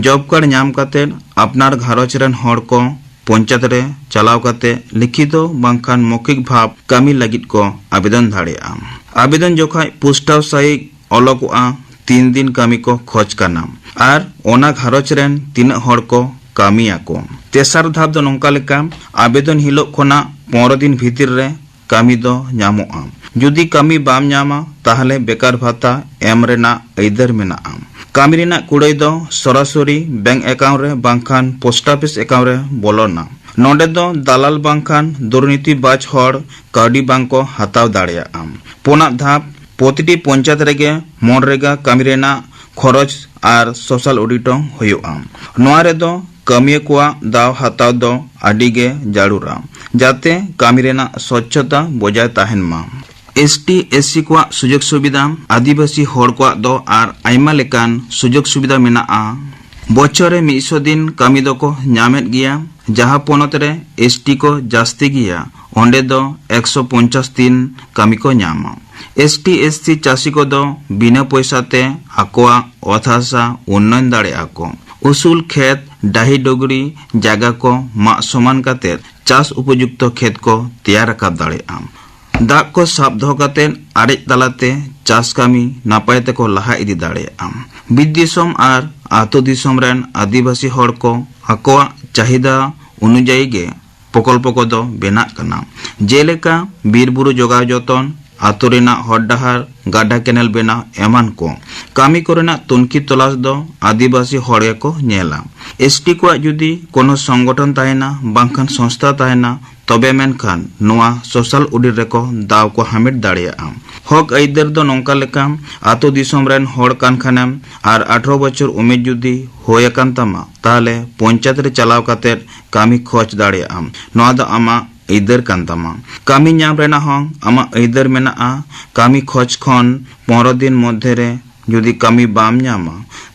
ᱡᱚᱵ ᱠᱟᱨᱰ ᱧᱟᱢ ᱠᱟᱛᱮ ᱟᱯᱱᱟᱨ ᱜᱷᱟᱨᱚᱸᱡᱽ ᱨᱮᱱ ᱦᱚᱲ ᱠᱚ ᱯᱚᱧᱪᱟᱭᱮᱛ ᱨᱮ ᱪᱟᱞᱟᱣ ᱠᱟᱛᱮ ᱞᱤᱠᱷᱤᱛᱚ ᱵᱟᱝᱠᱷᱟᱱ ᱢᱚᱠᱷᱤᱠ ᱵᱷᱟᱵᱽ ᱠᱟᱹᱢᱤ ᱞᱟᱹᱜᱤᱫ ᱠᱚ ᱟᱵᱮᱫᱚᱱ ᱫᱟᱲᱮᱭᱟᱜᱼᱟ᱾ ᱟᱵᱮᱫᱚᱱ ᱡᱚᱠᱷᱟᱡ ᱯᱩᱥᱴᱟᱹᱣ ᱥᱟᱹᱦᱤᱡ ᱚᱞᱚᱜᱚᱜᱼᱟ ᱛᱤᱱ ᱫᱤᱱ ᱠᱟᱹᱢᱤ ᱠᱚ ᱠᱷᱚᱡᱽ ᱠᱟᱱᱟ ᱟᱨ ᱚᱱᱟ ᱜᱷᱟᱨᱚᱸᱡᱽ ᱨᱮᱱ ᱛᱤᱱᱟᱹᱜ ᱦᱚᱲ ᱠᱚ ᱠᱟᱹᱢᱤᱭᱟᱠᱚ᱾ ᱛᱮᱥᱟᱨ ᱫᱷᱟᱯ ᱫᱚ ᱱᱚᱝᱠᱟ ᱞᱮᱠᱟ, ᱟᱵᱮᱫᱚᱱ ᱦᱤᱞᱳᱜ ᱠᱷᱚᱱᱟᱜ ᱯᱚᱱᱨᱚ ᱫᱤᱱ ᱵᱷᱤᱛᱤᱨ ᱨᱮ ᱠᱟᱹᱢᱤ ᱫᱚ ᱧᱟᱢᱚᱜᱼᱟ᱾ ᱡᱩᱫᱤ ᱠᱟᱹᱢᱤ ᱵᱟᱢ ᱧᱟᱢᱟ, ᱛᱟᱦᱞᱮ ᱵᱮᱠᱟᱨ ᱵᱷᱟᱛᱟ ᱮᱢ ᱨᱮᱱᱟᱜ ᱟᱹᱭᱫᱟᱹᱨ ᱢᱮᱱᱟᱜᱼᱟ᱾ ᱠᱟᱹᱢᱤ ᱨᱮᱱᱟᱜ ᱠᱩᱲᱟᱹᱭ ᱫᱚ ᱥᱚᱨᱟᱥᱚᱨᱤ ᱵᱮᱝᱠ ᱮᱠᱟᱣᱩᱱᱴ ᱨᱮ ᱵᱟᱝᱠᱷᱟᱱ ᱯᱳᱥᱴ ᱚᱯᱷᱤᱥ ᱮᱠᱟᱣᱩᱱᱴ ᱨᱮ ᱵᱚᱞᱚᱱᱟ᱾ ᱱᱚᱰᱮ ᱫᱚ ᱫᱟᱞᱟᱞ ᱵᱟᱝᱠᱷᱟᱱ ᱫᱩᱨᱱᱤᱛᱤ ᱵᱟᱡᱽ ᱦᱚᱲ ᱠᱟᱹᱣᱰᱤ ᱵᱟᱝ ᱠᱚ ᱦᱟᱛᱟᱣ ᱫᱟᱲᱮᱭᱟᱜᱼᱟ᱾ ᱯᱩᱱᱟᱜ ᱫᱷᱟᱯ, ᱯᱨᱚᱛᱤᱴᱤ ᱯᱚᱧᱪᱟᱭᱮᱛ ᱨᱮᱜᱮ ᱢᱚᱱᱨᱮᱜᱟ ᱠᱟᱹᱢᱤ ᱨᱮᱱᱟᱜ ᱠᱷᱚᱨᱚᱪ ᱟᱨ social audit ᱦᱚᱸ ᱦᱩᱭᱩᱜᱼᱟ᱾ ᱱᱚᱣᱟ ᱨᱮᱫᱚ ᱠᱟᱹᱢᱤᱭᱟᱹ ᱠᱚᱣᱟᱜ ᱫᱟᱣ ᱦᱟᱛᱟᱣ ᱫᱚ ᱟᱹᱰᱤ ᱜᱮ ᱡᱟᱹᱨᱩᱲᱟ, ᱡᱟᱛᱮ ᱠᱟᱹᱢᱤ ᱨᱮᱱᱟᱜ ᱥᱚᱪᱪᱷᱚᱛᱟ ᱵᱚᱡᱟᱭ ᱛᱟᱦᱮᱱ ᱢᱟ᱾ ᱮᱥ ᱴᱤ, ᱮᱥ ᱥᱤ ᱠᱚᱣᱟᱜ ᱥᱩᱡᱳᱜᱽ ᱥᱩᱵᱤᱫᱷᱟ, ᱟᱹᱫᱤᱵᱟᱹᱥᱤ ᱦᱚᱲ ᱠᱚᱣᱟᱜ ᱫᱚ ᱟᱨ ᱟᱭᱢᱟ ᱞᱮᱠᱟᱱ ᱥᱩᱡᱳᱜᱽ ᱥᱩᱵᱤᱫᱷᱟ ᱢᱮᱱᱟᱜᱼᱟ᱾ ᱵᱚᱪᱷᱚᱨ ᱨᱮ ᱢᱤᱫ ᱥᱚ ᱫᱤᱱ ᱠᱟᱹᱢᱤ ᱫᱚᱠᱚ ᱧᱟᱢᱮᱫ ᱜᱮᱭᱟ, ᱡᱟᱦᱟᱸ ᱯᱚᱱᱚᱛ ᱨᱮ ᱮᱥ ᱴᱤ ᱠᱚ ᱡᱟᱹᱥᱛᱤ ᱜᱮᱭᱟ, ᱚᱸᱰᱮ ᱫᱚ ᱮᱠᱥᱚ ᱯᱚᱧᱪᱟᱥ ᱫᱤᱱ ᱠᱟᱹᱢᱤ ᱠᱚ ᱧᱟᱢᱟ᱾ ᱮᱥ ᱴᱤ, ᱮᱥ ᱥᱤ ᱪᱟᱹᱥᱤ ᱠᱚᱫᱚ ᱵᱤᱱᱟᱹ ᱯᱚᱭᱥᱟ ᱛᱮ ᱟᱠᱚᱣᱟᱜ ᱚᱛ ᱦᱟᱥᱟ ᱩᱱᱱᱚᱭᱚᱱ ᱫᱟᱲᱮᱭᱟᱜᱼᱟ ᱠᱚ᱾ ᱩᱥᱩᱞ ᱠᱷᱮᱛ, ᱰᱟᱹᱦᱤ ᱰᱩᱜᱽᱨᱤ ᱡᱟᱭᱜᱟ ᱠᱚ ᱢᱟᱜ ᱥᱚᱢᱟᱱ ᱠᱟᱛᱮ ᱪᱟᱥ ᱩᱯᱚᱡᱩᱠᱛᱚ ᱠᱷᱮᱛ ᱠᱚ ᱛᱮᱭᱟᱨ ᱨᱟᱠᱟᱵ ᱫᱟᱲᱮᱭᱟᱜᱼᱟ᱾ ᱫᱟᱜ ᱠᱚ ᱥᱟᱵ ᱫᱚᱦᱚ ᱠᱟᱛᱮ ᱟᱨᱮᱡ ᱛᱟᱞᱟᱛᱮ ᱪᱟᱥ ᱠᱟᱹᱢᱤ ᱱᱟᱯᱟᱭ ᱛᱮᱠᱚ ᱞᱟᱦᱟ ᱤᱫᱤ ᱫᱟᱲᱮᱭᱟᱜᱼᱟ᱾ ᱵᱤᱨ ᱫᱤᱥᱚᱢ ᱟᱨ ᱟᱹᱛᱩ ᱫᱤᱥᱚᱢ ᱨᱮᱱ ᱟᱹᱫᱤᱵᱟᱹᱥᱤ ᱦᱚᱲ ᱠᱚ ᱟᱠᱚᱣᱟᱜ ᱪᱟᱦᱤᱫᱟ ᱚᱱᱩᱡᱟᱭᱤ ᱜᱮ ᱯᱨᱚᱠᱚᱞᱯᱚ ᱠᱚᱫᱚ ᱵᱮᱱᱟᱜ ᱠᱟᱱᱟ, ᱡᱮᱞᱮᱠᱟ ᱵᱤᱨ ᱵᱩᱨᱩ ᱡᱚᱜᱟᱣ ᱡᱚᱛᱚᱱ, ᱟᱛᱳ ᱨᱮᱱᱟᱜ ᱦᱚᱨ ᱰᱟᱦᱟᱨ, ᱜᱟᱰᱟ ᱠᱮᱱᱮᱞ ᱵᱮᱱᱟᱣ ᱮᱢᱟᱱ ᱠᱚ᱾ ᱠᱟᱹᱢᱤ ᱠᱚᱨᱮᱱᱟᱜ ᱛᱩᱱᱠᱷᱤ ᱛᱚᱞᱟᱥ ᱫᱚ ᱟᱹᱫᱤᱵᱟᱹᱥᱤ ᱦᱚᱲ ᱜᱮᱠᱚ ᱧᱮᱞᱟ᱾ ᱮᱥ ᱴᱤ ᱠᱚᱣᱟᱜ ᱡᱩᱫᱤ ᱠᱳᱱᱳ ᱥᱚᱝᱜᱚᱴᱷᱚᱱ ᱛᱟᱦᱮᱱᱟ ᱵᱟᱝᱠᱷᱟᱱ ᱥᱚᱝᱥᱛᱷᱟ ᱛᱟᱦᱮᱱᱟ, ᱛᱚᱵᱮ ᱢᱮᱱᱠᱷᱟᱱ ᱱᱚᱣᱟ social audit ᱨᱮᱠᱚ ᱫᱟᱣ ᱠᱚ ᱦᱟᱢᱮᱴ ᱫᱟᱲᱮᱭᱟᱜᱼᱟ᱾ ᱦᱚᱠ ᱟᱹᱭᱫᱟᱹᱨ ᱫᱚ ᱱᱚᱝᱠᱟ ᱞᱮᱠᱟ, ᱟᱛᱳ ᱫᱤᱥᱚᱢ ᱨᱮᱱ ᱦᱚᱲ ᱠᱟᱱ ᱠᱷᱟᱱᱮᱢ ᱟᱨ ᱟᱴᱷᱨᱚ ᱵᱚᱪᱷᱚᱨ ᱩᱢᱮᱨ ᱡᱩᱫᱤ ᱦᱩᱭ ᱟᱠᱟᱱ ᱛᱟᱢᱟ, ᱛᱟᱦᱞᱮ ᱯᱚᱧᱪᱟᱭᱮᱛ ᱨᱮ ᱪᱟᱞᱟᱣ ᱠᱟᱛᱮ ᱠᱟᱹᱢᱤ ᱠᱷᱚᱡᱽ ᱫᱟᱲᱮᱭᱟᱜᱼᱟᱢ᱾ ᱱᱚᱣᱟ ᱫᱚ ᱟᱢᱟᱜ ᱟᱹᱭᱫᱟᱹᱨ ᱠᱟᱱ ᱛᱟᱢᱟ᱾ ᱠᱟᱹᱢᱤ ᱧᱟᱢ ᱨᱮᱱᱟᱜ ᱦᱚᱸ ᱟᱢᱟᱜ ᱟᱹᱭᱫᱟᱹᱨ ᱢᱮᱱᱟᱜᱼᱟ᱾ ᱠᱟᱹᱢᱤ ᱠᱷᱚᱡᱽ ᱠᱷᱚᱱ ᱯᱚᱱᱨᱚ ᱫᱤᱱ ᱢᱚᱫᱽᱫᱷᱮ ᱨᱮ ᱡᱩᱫᱤ ᱠᱟᱹᱢᱤ ᱵᱟᱢ ᱧᱟᱢᱟ,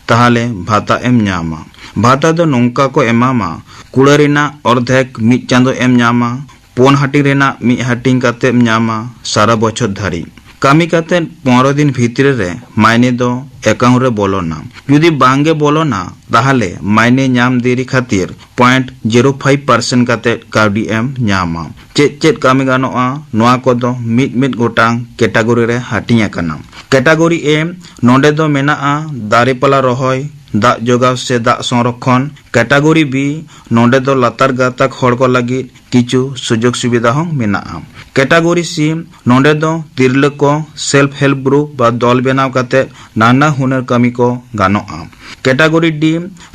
ᱛᱟᱦᱞᱮ ᱵᱷᱟᱛᱟ ᱮᱢ ᱧᱟᱢᱟ᱾ ᱵᱷᱟᱛᱟ ᱫᱚ ᱱᱚᱝᱠᱟ ᱠᱚ ᱮᱢᱟᱢᱟ, ᱠᱩᱲᱟᱹ ᱨᱮᱱᱟᱜ ᱚᱨᱫᱷᱮᱠ ᱢᱤᱫ ᱪᱟᱸᱫᱚ ᱮᱢ ᱧᱟᱢᱟ, ᱯᱩᱱ ᱦᱟᱹᱴᱤᱧ ᱨᱮᱱᱟᱜ ᱢᱤᱫ ᱦᱟᱹᱴᱤᱧ ᱠᱟᱛᱮᱢ ᱧᱟᱢᱟ ᱥᱟᱨᱟ ᱵᱚᱪᱷᱚᱨ ᱫᱷᱟᱹᱨᱤᱡ᱾ ᱠᱟᱹᱢᱤ ᱠᱟᱛᱮ ᱯᱚᱱᱨᱚ ᱫᱤᱱ ᱵᱷᱤᱛᱨᱤ ᱨᱮ ᱢᱟᱭᱱᱮ ᱫᱚ account ᱨᱮ ᱵᱚᱞᱚᱱᱟ᱾ ᱡᱩᱫᱤ ᱵᱟᱝ ᱜᱮ ᱵᱚᱞᱚᱱᱟ, ᱛᱟᱦᱞᱮ ᱢᱟᱭᱱᱮ ᱧᱟᱢ ᱫᱮᱨᱤ ᱠᱷᱟᱹᱛᱤᱨ ᱯᱚᱭᱮᱱᱴ ᱡᱤᱨᱳ ᱯᱷᱟᱭᱤᱵᱷ ᱯᱟᱨᱥᱮᱱᱴ ᱠᱟᱛᱮ ᱠᱟᱹᱣᱰᱤ ᱮᱢ ᱧᱟᱢᱟ᱾ ᱪᱮᱫ ᱪᱮᱫ ᱠᱟᱹᱢᱤ ᱜᱟᱱᱚᱜᱼᱟ, ᱱᱚᱣᱟ ᱠᱚᱫᱚ ᱢᱤᱫ ᱢᱤᱫ ᱜᱚᱴᱟᱝ category ᱨᱮ ᱦᱟᱹᱴᱤᱧ ᱟᱠᱟᱱᱟ᱾ Category A, ᱱᱚᱰᱮ ᱫᱚ ᱢᱮᱱᱟᱜᱼᱟ ᱫᱟᱨᱮ ᱯᱟᱞᱟ ᱨᱚᱦᱚᱭ, ᱫᱟᱜ ᱡᱚᱜᱟᱣ ᱥᱮ ᱫᱟᱜ ᱥᱚᱝᱨᱚᱠᱷᱚᱱ᱾ Category B, ᱱᱚᱰᱮ ᱫᱚ ᱞᱟᱛᱟᱨ ᱜᱟᱛᱟᱠ ᱦᱚᱲ ᱠᱚ ᱞᱟᱹᱜᱤᱫ ᱠᱤᱪᱷᱩ ᱥᱩᱡᱳᱜᱽ ᱥᱩᱵᱤᱫᱷᱟ ᱦᱚᱸ ᱢᱮᱱᱟᱜᱼᱟ᱾ Category C, ᱱᱚᱰᱮ ᱫᱚ ᱛᱤᱨᱞᱟᱹ ᱠᱚ self help group ᱵᱟ ᱫᱚᱞ ᱵᱮᱱᱟᱣ ᱠᱟᱛᱮ ᱱᱟᱱᱟ ᱦᱩᱱᱟᱹᱨ ᱠᱟᱹᱢᱤ ᱠᱚ ᱜᱟᱱᱚᱜᱼᱟ᱾ Category D,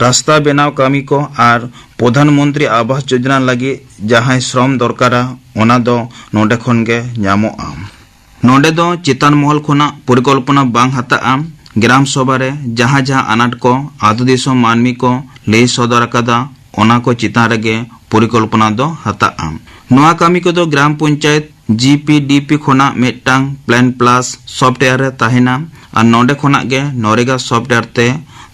ᱨᱟᱥᱛᱟ ᱵᱮᱱᱟᱣ ᱠᱟᱹᱢᱤ ᱠᱚ ᱟᱨ ᱯᱨᱚᱫᱷᱟᱱ ᱢᱚᱱᱛᱨᱤ ᱟᱵᱟᱥ ᱡᱳᱡᱚᱱᱟ ᱞᱟᱹᱜᱤᱫ ᱡᱟᱦᱟᱸᱭ ᱥᱨᱚᱢ ᱫᱚᱨᱠᱟᱨᱟ, ᱚᱱᱟ ᱫᱚ ᱱᱚᱰᱮ ᱠᱷᱚᱱ ᱜᱮ ᱧᱟᱢᱚᱜᱼᱟ᱾ ᱱᱚᱰᱮ ᱫᱚ ᱪᱮᱛᱟᱱ ᱢᱚᱦᱚᱞ ᱠᱷᱚᱱᱟᱜ ᱯᱚᱨᱤᱠᱚᱞᱯᱚᱱᱟ ᱵᱟᱝ ᱦᱟᱛᱟᱜᱼᱟ᱾ ᱜᱨᱟᱢ ᱥᱚᱵᱷᱟ ᱨᱮ ᱡᱟᱦᱟᱸ ᱡᱟᱦᱟᱸ ᱟᱱᱟᱴ ᱠᱚ ᱟᱹᱛᱩ ᱫᱤᱥᱚᱢ ᱢᱟᱹᱱᱢᱤ ᱠᱚ ᱞᱟᱹᱭ ᱥᱚᱫᱚᱨ ᱟᱠᱟᱫᱟ, ᱚᱱᱟ ᱠᱚ ᱪᱮᱛᱟᱱ ᱨᱮᱜᱮ ᱯᱚᱨᱤᱠᱚᱞᱯᱚᱱᱟ ᱫᱚ ᱦᱟᱛᱟᱜᱼᱟ᱾ ᱱᱚᱣᱟ ᱠᱟᱹᱢᱤ ᱠᱚᱫᱚ ᱜᱨᱟᱢ panchayat, G P D P ᱠᱷᱚᱱᱟᱜ ᱢᱤᱫᱴᱟᱝ ᱯᱞᱮᱱ ᱯᱞᱟᱥ ᱥᱚᱯᱷᱴᱣᱮᱭᱟᱨ ᱨᱮ ᱛᱟᱦᱮᱱᱟ ᱟᱨ ᱱᱚᱰᱮ ᱠᱷᱚᱱᱟᱜ ᱜᱮ ᱱᱚᱨᱮᱜᱟ ᱥᱚᱯᱷᱴᱣᱮᱭᱟᱨ ᱛᱮ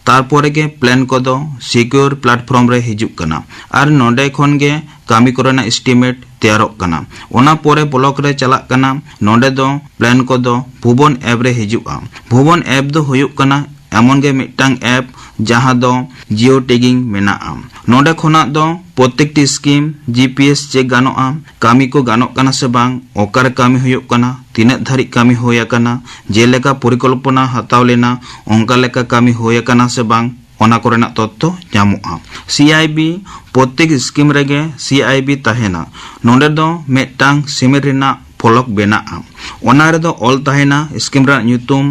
ᱛᱟᱨᱯᱚᱨᱮ ᱜᱮ ᱯᱞᱮᱱ ᱠᱚᱫᱚ ᱥᱤᱠᱤᱭᱳᱨ ᱯᱞᱟᱴᱯᱷᱚᱨᱢ ᱨᱮ ᱦᱤᱡᱩᱜ ᱠᱟᱱᱟ ᱟᱨ ᱱᱚᱰᱮ ᱠᱷᱚᱱ ᱜᱮ ᱠᱟᱹᱢᱤ ᱠᱚᱨᱮᱱᱟᱜ ᱮᱥᱴᱤᱢᱮᱴ ᱛᱮᱭᱟᱨᱚᱜ ᱠᱟᱱᱟ᱾ ᱚᱱᱟ ᱯᱚᱨᱮ ᱵᱞᱚᱠ ᱨᱮ ᱪᱟᱞᱟᱜ ᱠᱟᱱᱟ᱾ ᱱᱚᱰᱮ ᱫᱚ ᱯᱞᱮᱱ ᱠᱚᱫᱚ ᱵᱷᱩᱵᱚᱱ ᱮᱯ ᱨᱮ ᱦᱤᱡᱩᱜᱼᱟ᱾ ᱵᱷᱩᱵᱚᱱ ᱮᱯ ᱫᱚ ᱦᱩᱭᱩᱜ ᱠᱟᱱᱟ ᱮᱢᱚᱱ ᱜᱮ ᱢᱤᱫᱴᱟᱝ ᱮᱯ ᱡᱟᱦᱟᱸ ᱫᱚ ᱡᱤᱭᱳ ᱴᱮᱜᱤᱝ ᱢᱮᱱᱟᱜᱼᱟ᱾ ᱱᱚᱰᱮ ᱠᱷᱚᱱᱟᱜ ᱫᱚ ᱯᱨᱚᱛᱮᱠᱴᱤ ᱥᱠᱤᱢ ᱡᱤ ᱯᱤ ᱮᱥ ᱪᱮᱠ ᱜᱟᱱᱚᱜᱼᱟ, ᱠᱟᱹᱢᱤ ᱠᱚ ᱜᱟᱱᱚᱜ ᱠᱟᱱᱟ ᱥᱮ ᱵᱟᱝ, ᱚᱠᱟᱨᱮ ᱠᱟᱹᱢᱤ ᱦᱩᱭᱩᱜ ᱠᱟᱱᱟ, ᱛᱤᱱᱟᱹᱜ ᱫᱷᱟᱹᱨᱤᱡ ᱠᱟᱹᱢᱤ ᱦᱩᱭ ᱟᱠᱟᱱᱟ, ᱡᱮᱞᱮᱠᱟ ᱯᱚᱨᱤᱠᱚᱞᱯᱚᱱᱟ ᱦᱟᱛᱟᱣ ᱞᱮᱱᱟ ᱚᱱᱠᱟ ᱞᱮᱠᱟ ᱠᱟᱹᱢᱤ ᱦᱩᱭ ᱟᱠᱟᱱᱟ ᱥᱮ ᱵᱟᱝ, ᱚᱱᱟ ᱠᱚᱨᱮᱱᱟᱜ ᱛᱚᱛᱛᱷᱚ ᱧᱟᱢᱚᱜᱼᱟ᱾ ᱥᱤ ᱟᱭ ᱵᱤ ᱯᱨᱚᱛᱮᱠ ᱥᱠᱤᱢ ᱨᱮᱜᱮ ᱥᱤ ᱟᱭ ᱵᱤ ᱛᱟᱦᱮᱱᱟ᱾ ᱱᱚᱰᱮ ᱫᱚ ᱢᱤᱫᱴᱟᱝ ᱥᱤᱢᱮᱱᱴ ᱨᱮᱱᱟᱜ ᱯᱷᱚᱞᱚᱠ ᱵᱮᱱᱟᱜᱼᱟ᱾ ᱚᱱᱟ ᱨᱮᱫᱚ ᱚᱞ ᱛᱟᱦᱮᱱᱟ ᱥᱠᱤᱢ ᱨᱮᱱᱟᱜ ᱧᱩᱛᱩᱢ,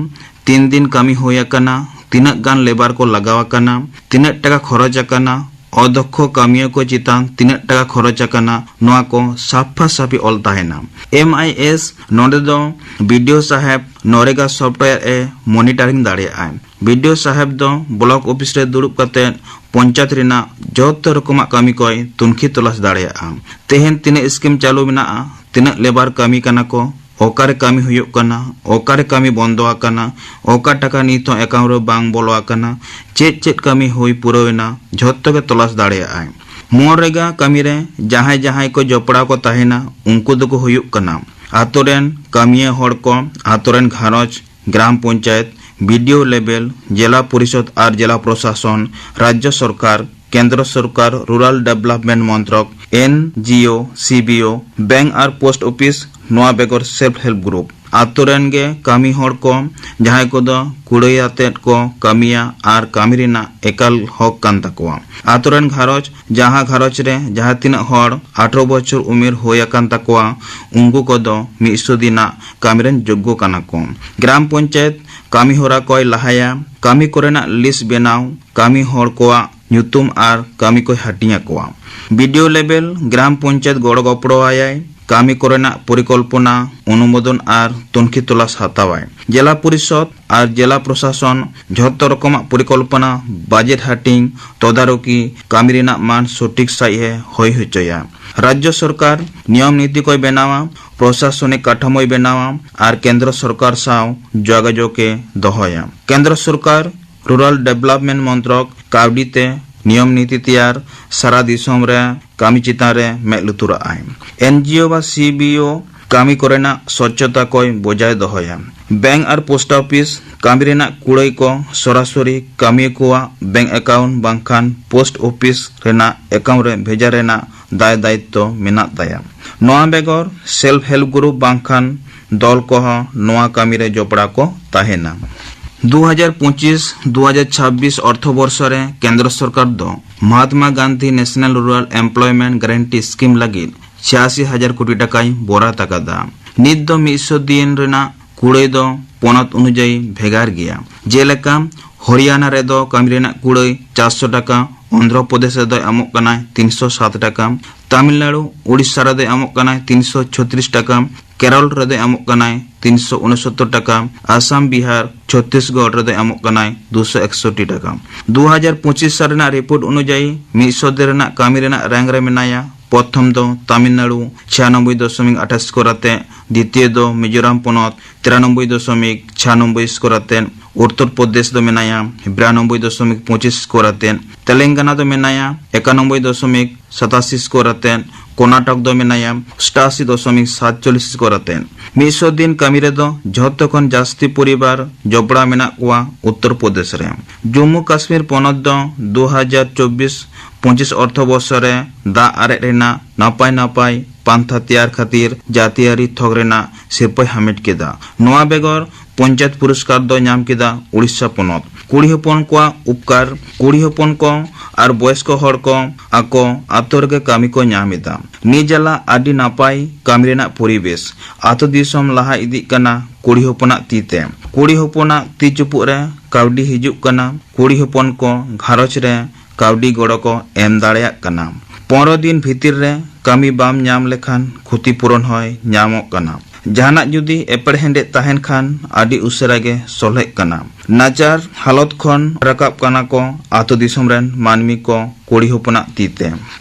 ᱛᱤᱱ ᱫᱤᱱ ᱠᱟᱹᱢᱤ ᱦᱩᱭ ᱟᱠᱟᱱᱟ, ᱛᱤᱱᱟᱹᱜ ᱜᱟᱱ ᱞᱮᱵᱟᱨ ᱠᱚ ᱞᱟᱜᱟᱣ ᱟᱠᱟᱱᱟ, ᱛᱤᱱᱟᱹᱜ ᱴᱟᱠᱟ ᱠᱷᱚᱨᱚᱪ ᱟᱠᱟᱱᱟ, ᱚᱫᱷᱚᱠᱠᱷᱚ ᱠᱟᱹᱢᱤᱭᱟᱹ ᱠᱚ ᱪᱮᱛᱟᱱ ᱛᱤᱱᱟᱹᱜ ᱴᱟᱠᱟ ᱠᱷᱚᱨᱚᱪ ᱟᱠᱟᱱᱟ, ᱱᱚᱣᱟ ᱠᱚ ᱥᱟᱯᱷᱟ ᱥᱟᱯᱷᱤ ᱚᱞ ᱛᱟᱦᱮᱱᱟ᱾ ᱮᱢ ᱟᱭ ᱮᱥ ᱱᱚᱰᱮ ᱫᱚ ᱵᱤ ᱰᱤ ᱳ ᱥᱟᱦᱮᱵ ᱱᱚᱨᱮᱜᱟ ᱥᱚᱯᱷᱴᱣᱮᱭᱟᱨ ᱮ ᱢᱚᱱᱤᱴᱟᱨᱤᱝ ᱫᱟᱲᱮᱭᱟᱜᱼᱟᱭ᱾ ᱵᱤ ᱰᱤ ᱳ ᱥᱟᱦᱮᱵ ᱫᱚ ᱵᱞᱚᱠ ᱚᱯᱷᱤᱥ ᱨᱮ ᱫᱩᱲᱩᱵ ᱠᱟᱛᱮ ᱯᱚᱧᱪᱟᱭᱮᱛ ᱨᱮᱱᱟᱜ ᱡᱚᱛᱚ ᱨᱚᱠᱚᱢᱟᱜ ᱠᱟᱹᱢᱤ ᱠᱚᱭ ᱛᱩᱱᱠᱷᱤ ᱛᱚᱞᱟᱥ ᱫᱟᱲᱮᱭᱟᱜᱼᱟ᱾ ᱛᱮᱦᱮᱧ ᱛᱤᱱᱟᱹᱜ ᱥᱠᱤᱢ ᱪᱟᱹᱞᱩ ᱢᱮᱱᱟᱜᱼᱟ, ᱛᱤᱱᱟᱹᱜ ᱞᱮᱵᱟᱨ ᱠᱟᱹᱢᱤ ᱠᱟᱱᱟ ᱠᱚ, ᱚᱠᱟᱨᱮ ᱠᱟᱹᱢᱤ ᱦᱩᱭᱩᱜ ᱠᱟᱱᱟ, ᱚᱠᱟᱨᱮ ᱠᱟᱹᱢᱤ ᱵᱚᱱᱫᱚ ᱟᱠᱟᱱᱟ, ᱚᱠᱟ ᱴᱟᱠᱟ ᱱᱤᱛ ᱦᱚᱸ ᱮᱠᱟᱣᱩᱱᱴ ᱨᱮ ᱵᱟᱝ ᱵᱚᱞᱚ ᱟᱠᱟᱱᱟ, ᱪᱮᱫ ᱪᱮᱫ ᱠᱟᱹᱢᱤ ᱦᱩᱭ ᱯᱩᱨᱟᱹᱣ ᱮᱱᱟ, ᱡᱷᱚᱛᱚ ᱜᱮ ᱛᱚᱞᱟᱥ ᱫᱟᱲᱮᱭᱟᱜᱼᱟᱭ᱾ ᱢᱚᱱᱨᱮᱜᱟ ᱠᱟᱹᱢᱤ ᱨᱮ ᱡᱟᱦᱟᱸᱭ ᱡᱟᱦᱟᱸᱭ ᱠᱚ ᱡᱚᱯᱲᱟᱣ ᱠᱚ ᱛᱟᱦᱮᱱᱟ, ᱩᱱᱠᱩ ᱫᱚᱠᱚ ᱦᱩᱭᱩᱜ ᱠᱟᱱᱟ ᱟᱛᱳ ᱨᱮᱱ ᱠᱟᱹᱢᱤᱭᱟᱹ ᱦᱚᱲ ᱠᱚ, ᱟᱛᱳ ᱨᱮᱱ ᱜᱷᱟᱨᱚᱸᱡᱽ, ᱜᱨᱟᱢ ᱯᱚᱧᱪᱟᱭᱮᱛ, ᱵᱤ ᱰᱤ ᱳ ᱞᱮᱵᱮᱞ, ᱡᱮᱞᱟ ᱯᱚᱨᱤᱥᱚᱫ ᱟᱨ ᱡᱮᱞᱟ ᱯᱨᱚᱥᱟᱥᱚᱱ, ᱨᱟᱡᱽᱡᱚ ᱥᱚᱨᱠᱟᱨ, ᱠᱮᱱᱫᱨᱚ ᱥᱚᱨᱠᱟᱨ, ᱨᱩᱨᱟᱞ ᱰᱮᱵᱷᱞᱚᱯᱢᱮᱱᱴ ᱢᱚᱱᱛᱨᱚᱠ, ᱮᱱ ᱡᱤ ᱳ, ᱥᱤ ᱵᱤ ᱳ, ᱵᱮᱝᱠ ᱟᱨ ᱯᱳᱥᱴ ᱚᱯᱷᱤᱥ, ᱱᱚᱣᱟ ᱵᱮᱜᱚᱨ ᱥᱮᱞᱯ ᱦᱮᱞᱯ ᱜᱨᱩᱯ᱾ ᱟᱛᱳ ᱨᱮᱱ ᱜᱮ ᱠᱟᱹᱢᱤ ᱦᱚᱲ ᱠᱚ, ᱡᱟᱦᱟᱸᱭ ᱠᱚᱫᱚ ᱠᱩᱲᱟᱹᱭ ᱟᱛᱮᱫ ᱠᱚ ᱠᱟᱹᱢᱤᱭᱟ ᱟᱨ ᱠᱟᱹᱢᱤ ᱨᱮᱱᱟᱜ ᱮᱠᱟᱞ ᱦᱚᱠ ᱠᱟᱱ ᱛᱟᱠᱚᱣᱟ᱾ ᱟᱛᱳ ᱨᱮᱱ ᱜᱷᱟᱨᱚᱸᱡᱽ, ᱡᱟᱦᱟᱸ ᱜᱷᱟᱨᱚᱸᱡᱽ ᱨᱮ ᱡᱟᱦᱟᱸ ᱛᱤᱱᱟᱹᱜ ᱦᱚᱲ ᱟᱴᱷᱨᱚ ᱵᱚᱪᱷᱚᱨ ᱩᱢᱮᱨ ᱦᱩᱭ ᱟᱠᱟᱱ ᱛᱟᱠᱚᱣᱟ, ᱩᱱᱠᱩ ᱠᱚᱫᱚ ᱢᱤᱫᱥᱚ ᱫᱤᱱᱟᱜ ᱠᱟᱹᱢᱤ ᱨᱮᱱ ᱡᱳᱜᱽᱜᱚ ᱠᱟᱱᱟ ᱠᱚ᱾ ᱜᱨᱟᱢ ᱯᱚᱧᱪᱟᱭᱮᱛ ᱠᱟᱹᱢᱤ ᱦᱚᱨᱟ ᱠᱚᱭ ᱞᱟᱦᱟᱭᱟ, ᱠᱟᱹᱢᱤ ᱠᱚᱨᱮᱱᱟᱜ ᱞᱤᱥᱴ ᱵᱮᱱᱟᱣ, ᱠᱟᱹᱢᱤ ᱦᱚᱲ ᱠᱚᱣᱟᱜ ᱧᱩᱛᱩᱢ ᱟᱨ ᱠᱟᱹᱢᱤ ᱠᱚᱭ ᱦᱟᱹᱴᱤᱧ ᱟᱠᱚᱣᱟ᱾ ᱵᱤᱰᱤᱳ ᱞᱮᱵᱮᱞ ᱜᱨᱟᱢ ᱯᱚᱧᱪᱟᱭᱮᱛ ᱜᱚᱲᱚ ᱜᱚᱯᱚᱲᱚ ᱟᱭᱟᱭ, ᱠᱟᱹᱢᱤ ᱠᱚᱨᱮᱱᱟᱜ ᱯᱚᱨᱤᱠᱚᱞᱯᱚᱱᱟ, ᱚᱱᱩᱢᱳᱫᱚᱱ ᱟᱨ ᱛᱩᱱᱠᱷᱤ ᱛᱚᱞᱟᱥ ᱦᱟᱛᱟᱣᱟᱭ᱾ ᱡᱮᱞᱟ ᱯᱚᱨᱤᱥᱚᱫ ᱟᱨ ᱡᱮᱞᱟ ᱯᱨᱚᱥᱟᱥᱚᱱ ᱡᱷᱚᱛᱚ ᱨᱚᱠᱚᱢᱟᱜ ᱯᱚᱨᱤᱠᱚᱞᱯᱚᱱᱟ, ᱵᱟᱡᱮᱴ ᱦᱟᱹᱴᱤᱧ, ᱛᱚᱫᱟᱨᱚᱠᱤ, ᱠᱟᱹᱢᱤ ᱨᱮᱱᱟᱜ ᱢᱟᱱ ᱥᱚᱴᱷᱤᱠ ᱥᱟᱹᱦᱤᱡ ᱮ ᱦᱩᱭ ᱦᱚᱪᱚᱭᱟ᱾ ᱨᱟᱡᱽᱡᱚ ᱥᱚᱨᱠᱟᱨ ᱱᱤᱭᱚᱢ ᱱᱤᱛᱤ ᱠᱚᱭ ᱵᱮᱱᱟᱣᱟ, ᱯᱨᱚᱥᱟᱥᱚᱱᱤᱠ ᱠᱟᱴᱷᱟᱢᱳᱭ ᱵᱮᱱᱟᱣᱟ ᱟᱨ ᱠᱮᱱᱫᱨᱚ ᱥᱚᱨᱠᱟᱨ ᱥᱟᱶ ᱡᱳᱜᱟᱡᱳᱜᱽ ᱮ ᱫᱚᱦᱚᱭᱟ᱾ ᱠᱮᱱᱫᱨᱚ ᱥᱚᱨᱠᱟᱨ ᱨᱩᱨᱟᱞ ᱰᱮᱵᱷᱞᱚᱯᱢᱮᱱᱴ ᱢᱚᱱᱛᱨᱚᱠ ᱠᱟᱹᱣᱰᱤ ᱛᱮ ᱱᱤᱭᱚᱢ ᱱᱤᱛᱤ ᱛᱮᱭᱟᱨ, ᱥᱟᱨᱟ ᱫᱤᱥᱚᱢ ᱨᱮ ᱠᱟᱹᱢᱤ ᱪᱮᱛᱟᱱ ᱨᱮ ᱢᱮᱫ ᱞᱩᱛᱩᱨᱟᱜ ᱟᱭ᱾ ᱮᱱᱡᱤᱳ ᱵᱟ ᱥᱤᱵᱤᱳ ᱠᱟᱹᱢᱤ ᱠᱚᱨᱮᱱᱟᱜ ᱥᱚᱪᱪᱚᱛᱟ ᱠᱚᱭ ᱵᱚᱡᱟᱭ ᱫᱚᱦᱚᱭᱟ᱾ ᱵᱮᱝᱠ ᱟᱨ ᱯᱳᱥᱴ ᱚᱯᱷᱤᱥ ᱠᱟᱹᱢᱤ ᱨᱮᱱᱟᱜ ᱠᱩᱲᱟᱹᱭ ᱠᱚ ᱥᱚᱨᱟᱥᱚᱨᱤ ᱠᱟᱹᱢᱤᱭᱟᱹ ᱠᱚᱣᱟᱜ ᱵᱮᱝᱠ ᱮᱠᱟᱣᱩᱱᱴ ᱵᱟᱝᱠᱷᱟᱱ ᱯᱳᱥᱴ ᱚᱯᱷᱤᱥ ᱨᱮᱱᱟᱜ ᱮᱠᱟᱣᱩᱱᱴ ᱨᱮ ᱵᱷᱮᱡᱟ ᱨᱮᱱᱟᱜ ᱫᱟᱭ ᱫᱟᱭᱤᱛᱛᱚ ᱢᱮᱱᱟᱜ ᱛᱟᱭᱟ᱾ ᱱᱚᱣᱟ ᱵᱮᱜᱚᱨ ᱥᱮᱞᱯ ᱦᱮᱞᱯ ᱜᱨᱩᱯ ᱵᱟᱝᱠᱷᱟᱱ ᱫᱚᱞ ᱠᱚᱦᱚᱸ ᱱᱚᱣᱟ ᱠᱟᱹᱢᱤ ᱨᱮ ᱡᱚᱯᱲᱟᱣ ᱠᱚ ᱛᱟᱦᱮᱱᱟ᱾ ᱫᱩ ᱦᱟᱡᱟᱨ ᱯᱚᱸᱪᱤᱥ ᱫᱩ ᱦᱟᱡᱟᱨ ᱪᱷᱟᱵᱵᱤᱥ ᱚᱨᱛᱷᱚ ᱵᱚᱨᱥᱚ ᱨᱮ ᱠᱮᱱᱫᱨᱚ ᱥᱚᱨᱠᱟᱨ ᱫᱚ Mahatma Gandhi national rural employment guarantee scheme ᱞᱟᱹᱜᱤᱫ ᱪᱷᱤᱭᱟᱥᱤ ᱦᱟᱡᱟᱨ ᱠᱳᱴᱤ ᱴᱟᱠᱟᱭ ᱵᱚᱨᱟᱫ ᱟᱠᱟᱫᱟ᱾ ᱱᱤᱛ ᱫᱚ ᱢᱤᱫᱥᱚ ᱫᱤᱱ ᱨᱮᱱᱟᱜ ᱠᱩᱲᱟᱹᱭ ᱫᱚ ᱯᱚᱱᱚᱛ ᱚᱱᱩᱡᱟᱭᱤ ᱵᱷᱮᱜᱟᱨ ᱜᱮᱭᱟ᱾ ᱡᱮᱞᱮᱠᱟ, ᱦᱚᱨᱤᱭᱟᱱᱟ ᱨᱮᱫᱚ ᱠᱟᱹᱢᱤ ᱨᱮᱱᱟᱜ ᱠᱩᱲᱟᱹᱭ ᱪᱟᱨᱥᱚ ᱴᱟᱠᱟ, ᱚᱱᱫᱷᱨᱚ ᱯᱨᱚᱫᱮᱥ ᱨᱮᱫᱚ ᱮᱢᱚᱜ ᱠᱟᱱᱟᱭ ᱛᱤᱱᱥᱚ ᱥᱟᱛ ᱴᱟᱠᱟ, ᱛᱟᱢᱤᱞᱱᱟᱲᱩ, ᱩᱲᱤᱥᱥᱟ ᱨᱮᱫᱚ ᱮᱢᱚᱜ ᱠᱟᱱᱟᱭ ᱛᱤᱱᱥᱚ ᱪᱷᱚᱛᱨᱤᱥ ᱴᱟᱠᱟ, ᱠᱮᱨᱚᱞ ᱨᱮᱫᱚ ᱮᱢᱚᱜ ᱠᱟᱱᱟᱭ ᱛᱤᱱᱥᱚ ᱩᱱᱚᱥᱚᱛᱛᱚᱨ ᱴᱟᱠᱟ, ᱟᱥᱟᱢ, ᱵᱤᱦᱟᱨ, ᱪᱷᱚᱛᱛᱤᱥᱜᱚᱲ ᱨᱮᱫᱚ ᱮᱢᱚᱜ ᱠᱟᱱᱟᱭ ᱫᱩᱥᱚ ᱮᱠᱥᱚᱴᱴᱤ ᱴᱟᱠᱟ᱾ ᱫᱩ ᱦᱟᱡᱟᱨ ᱯᱚᱸᱪᱤᱥ ᱥᱟᱞ ᱨᱮᱱᱟᱜ ᱨᱤᱯᱳᱨᱴ ᱚᱱᱩᱡᱟᱭᱤ, ᱢᱤᱫ ᱥᱚ ᱫᱤᱱ ᱨᱮᱱᱟᱜ ᱠᱟᱹᱢᱤ ᱨᱮᱱᱟᱜ ᱨᱮᱝᱠ ᱨᱮ ᱢᱮᱱᱟᱭᱟ᱾ ᱯᱨᱚᱛᱷᱚᱢ ᱫᱚ ᱛᱟᱢᱤᱞᱱᱟᱲᱩ, ᱪᱷᱤᱭᱟᱱᱚᱵᱵᱳᱭ ᱫᱚᱥᱚᱢᱤᱠ ᱟᱴᱷᱟᱥ ᱥᱠᱳᱨ ᱟᱛᱮ, ᱫᱤᱛᱤᱭᱚ ᱫᱚ ᱢᱤᱡᱳᱨᱟᱢ ᱯᱚᱱᱚᱛ, ᱛᱤᱨᱟᱱᱚᱵᱵᱳᱭ ᱫᱚᱥᱚᱢᱤᱠ ᱪᱷᱤᱭᱟᱱᱚᱵᱵᱳᱭ ᱥᱠᱳᱨ ᱟᱛᱮ, ᱩᱛᱛᱚᱨ ᱯᱨᱚᱫᱮᱥ ᱫᱚ ᱢᱮᱱᱟᱭᱟ ᱵᱤᱨᱟᱱᱚᱵᱵᱳᱭ ᱫᱚᱥᱚᱢᱤᱠ ᱯᱚᱸᱪᱤᱥ ᱥᱠᱳᱨ ᱟᱛᱮ, ᱛᱮᱞᱮᱝᱜᱟᱱᱟ ᱫᱚ ᱢᱮᱱᱟᱭᱟ ᱮᱠᱟᱱᱚᱵᱵᱳᱭ ᱫᱚᱥᱚᱢᱤᱠ ᱥᱟᱛᱟᱥᱤ ᱥᱠᱳᱨ ᱟᱛᱮ, ᱠᱚᱨᱱᱟᱴᱚᱠ ᱫᱚ ᱢᱮᱱᱟᱭᱟ ᱚᱥᱴᱟᱥᱤ ᱫᱚᱥᱚᱢᱤᱠ ᱥᱟᱛᱪᱚᱞᱞᱤᱥ ᱥᱠᱳᱨ ᱟᱛᱮ᱾ ᱢᱤᱫ ᱥᱚ ᱫᱤᱱ ᱠᱟᱹᱢᱤ ᱨᱮᱫᱚ ᱡᱷᱚᱛᱚ ᱠᱷᱚᱱ ᱡᱟᱹᱥᱛᱤ ᱯᱚᱨᱤᱵᱟᱨ ᱡᱚᱯᱲᱟᱣ ᱢᱮᱱᱟᱜ ᱠᱚᱣᱟ ᱩᱛᱛᱚᱨ ᱯᱨᱚᱫᱮᱥ ᱨᱮ᱾ ᱡᱚᱢᱢᱩ ᱠᱟᱥᱢᱤᱨ ᱯᱚᱱᱚᱛ ᱫᱚ ᱫᱩ ᱦᱟᱡᱟᱨ ᱪᱚᱵᱵᱤᱥ ᱯᱚᱸᱪᱤᱥ ᱚᱨᱛᱷᱚ ᱵᱚᱨᱥᱚ ᱨᱮ ᱫᱟᱜ ᱟᱨᱮᱡ ᱨᱮᱱᱟᱜ ᱱᱟᱯᱟᱭ ᱱᱟᱯᱟᱭ ᱯᱟᱱᱛᱷᱟ ᱛᱮᱭᱟᱨ ᱠᱷᱟᱹᱛᱤᱨ ᱡᱟᱹᱛᱤᱭᱟᱹᱨᱤ ᱛᱷᱚᱠ ᱨᱮᱱᱟᱜ ᱥᱤᱨᱯᱟᱹᱭ ᱦᱟᱢᱮᱴ ᱠᱮᱫᱟ᱾ ᱱᱚᱣᱟ ᱵᱮᱜᱚᱨ ᱯᱚᱧᱪᱟᱭᱮᱛ ᱯᱩᱨᱚᱥᱠᱟᱨ ᱫᱚ ᱧᱟᱢ ᱠᱮᱫᱟ ᱩᱲᱤᱥᱥᱟ ᱯᱚᱱᱚᱛ᱾ ᱠᱩᱲᱤ ᱦᱚᱯᱚᱱ ᱠᱚᱣᱟᱜ ᱩᱯᱠᱟᱨ, ᱠᱩᱲᱤ ᱦᱚᱯᱚᱱ ᱠᱚ ᱟᱨ ᱵᱚᱭᱚᱥᱠᱚ ᱦᱚᱲ ᱠᱚ ᱟᱠᱚ ᱟᱛᱳ ᱨᱮᱜᱮ ᱠᱟᱹᱢᱤ ᱠᱚ ᱧᱟᱢ ᱮᱫᱟ᱾ ᱱᱤᱡᱟᱞᱟ ᱟᱹᱰᱤ ᱱᱟᱯᱟᱭ ᱠᱟᱹᱢᱤ ᱨᱮᱱᱟᱜ ᱯᱚᱨᱤᱵᱮᱥ᱾ ᱟᱛᱳ ᱫᱤᱥᱚᱢ ᱞᱟᱦᱟ ᱤᱫᱤᱜ ᱠᱟᱱᱟ ᱠᱩᱲᱤ ᱦᱚᱯᱚᱱᱟᱜ ᱛᱤ ᱛᱮ᱾ ᱠᱩᱲᱤ ᱦᱚᱯᱚᱱᱟᱜ ᱛᱤ ᱪᱩᱯᱩᱫ ᱨᱮ ᱠᱟᱹᱣᱰᱤ ᱦᱤᱡᱩᱜ ᱠᱟᱱᱟ᱾ ᱠᱩᱲᱤ ᱦᱚᱯᱚᱱ ᱠᱚ ᱜᱷᱟᱨᱚᱸᱡᱽ ᱨᱮ ᱠᱟᱹᱣᱰᱤ ᱜᱚᱲᱚ ᱠᱚ ᱮᱢ ᱫᱟᱲᱮᱭᱟᱜ ᱠᱟᱱᱟ᱾ ᱯᱚᱱᱨᱚ ᱫᱤᱱ ᱵᱷᱤᱛᱤᱨ ᱨᱮ ᱠᱟᱹᱢᱤ ᱵᱟᱢ ᱧᱟᱢ ᱞᱮᱠᱷᱟᱱ ᱠᱷᱚᱛᱤ ᱯᱩᱨᱚᱱ ᱦᱚᱸᱭ ᱧᱟᱢᱚᱜ ᱠᱟᱱᱟ᱾ ᱡᱟᱦᱟᱱᱟᱜ ᱡᱩᱫᱤ ᱮᱯᱮᱨᱦᱮᱸᱰᱮᱡ ᱛᱟᱦᱮᱱ ᱠᱷᱟᱱ ᱟᱹᱰᱤ ᱩᱥᱟᱹᱨᱟ ᱜᱮ ᱥᱚᱞᱦᱮᱜ ᱠᱟᱱᱟ᱾ ᱱᱟᱪᱟᱨ ᱦᱟᱞᱚᱛ ᱠᱷᱚᱱ ᱨᱟᱠᱟᱵ ᱠᱟᱱᱟ ᱠᱚ ᱟᱛᱳ ᱫᱤᱥᱚᱢ ᱨᱮᱱ ᱢᱟᱹᱱᱢᱤ ᱠᱚ ᱠᱩᱲᱤ ᱦᱚᱯᱚᱱᱟᱜ ᱛᱤ ᱛᱮ᱾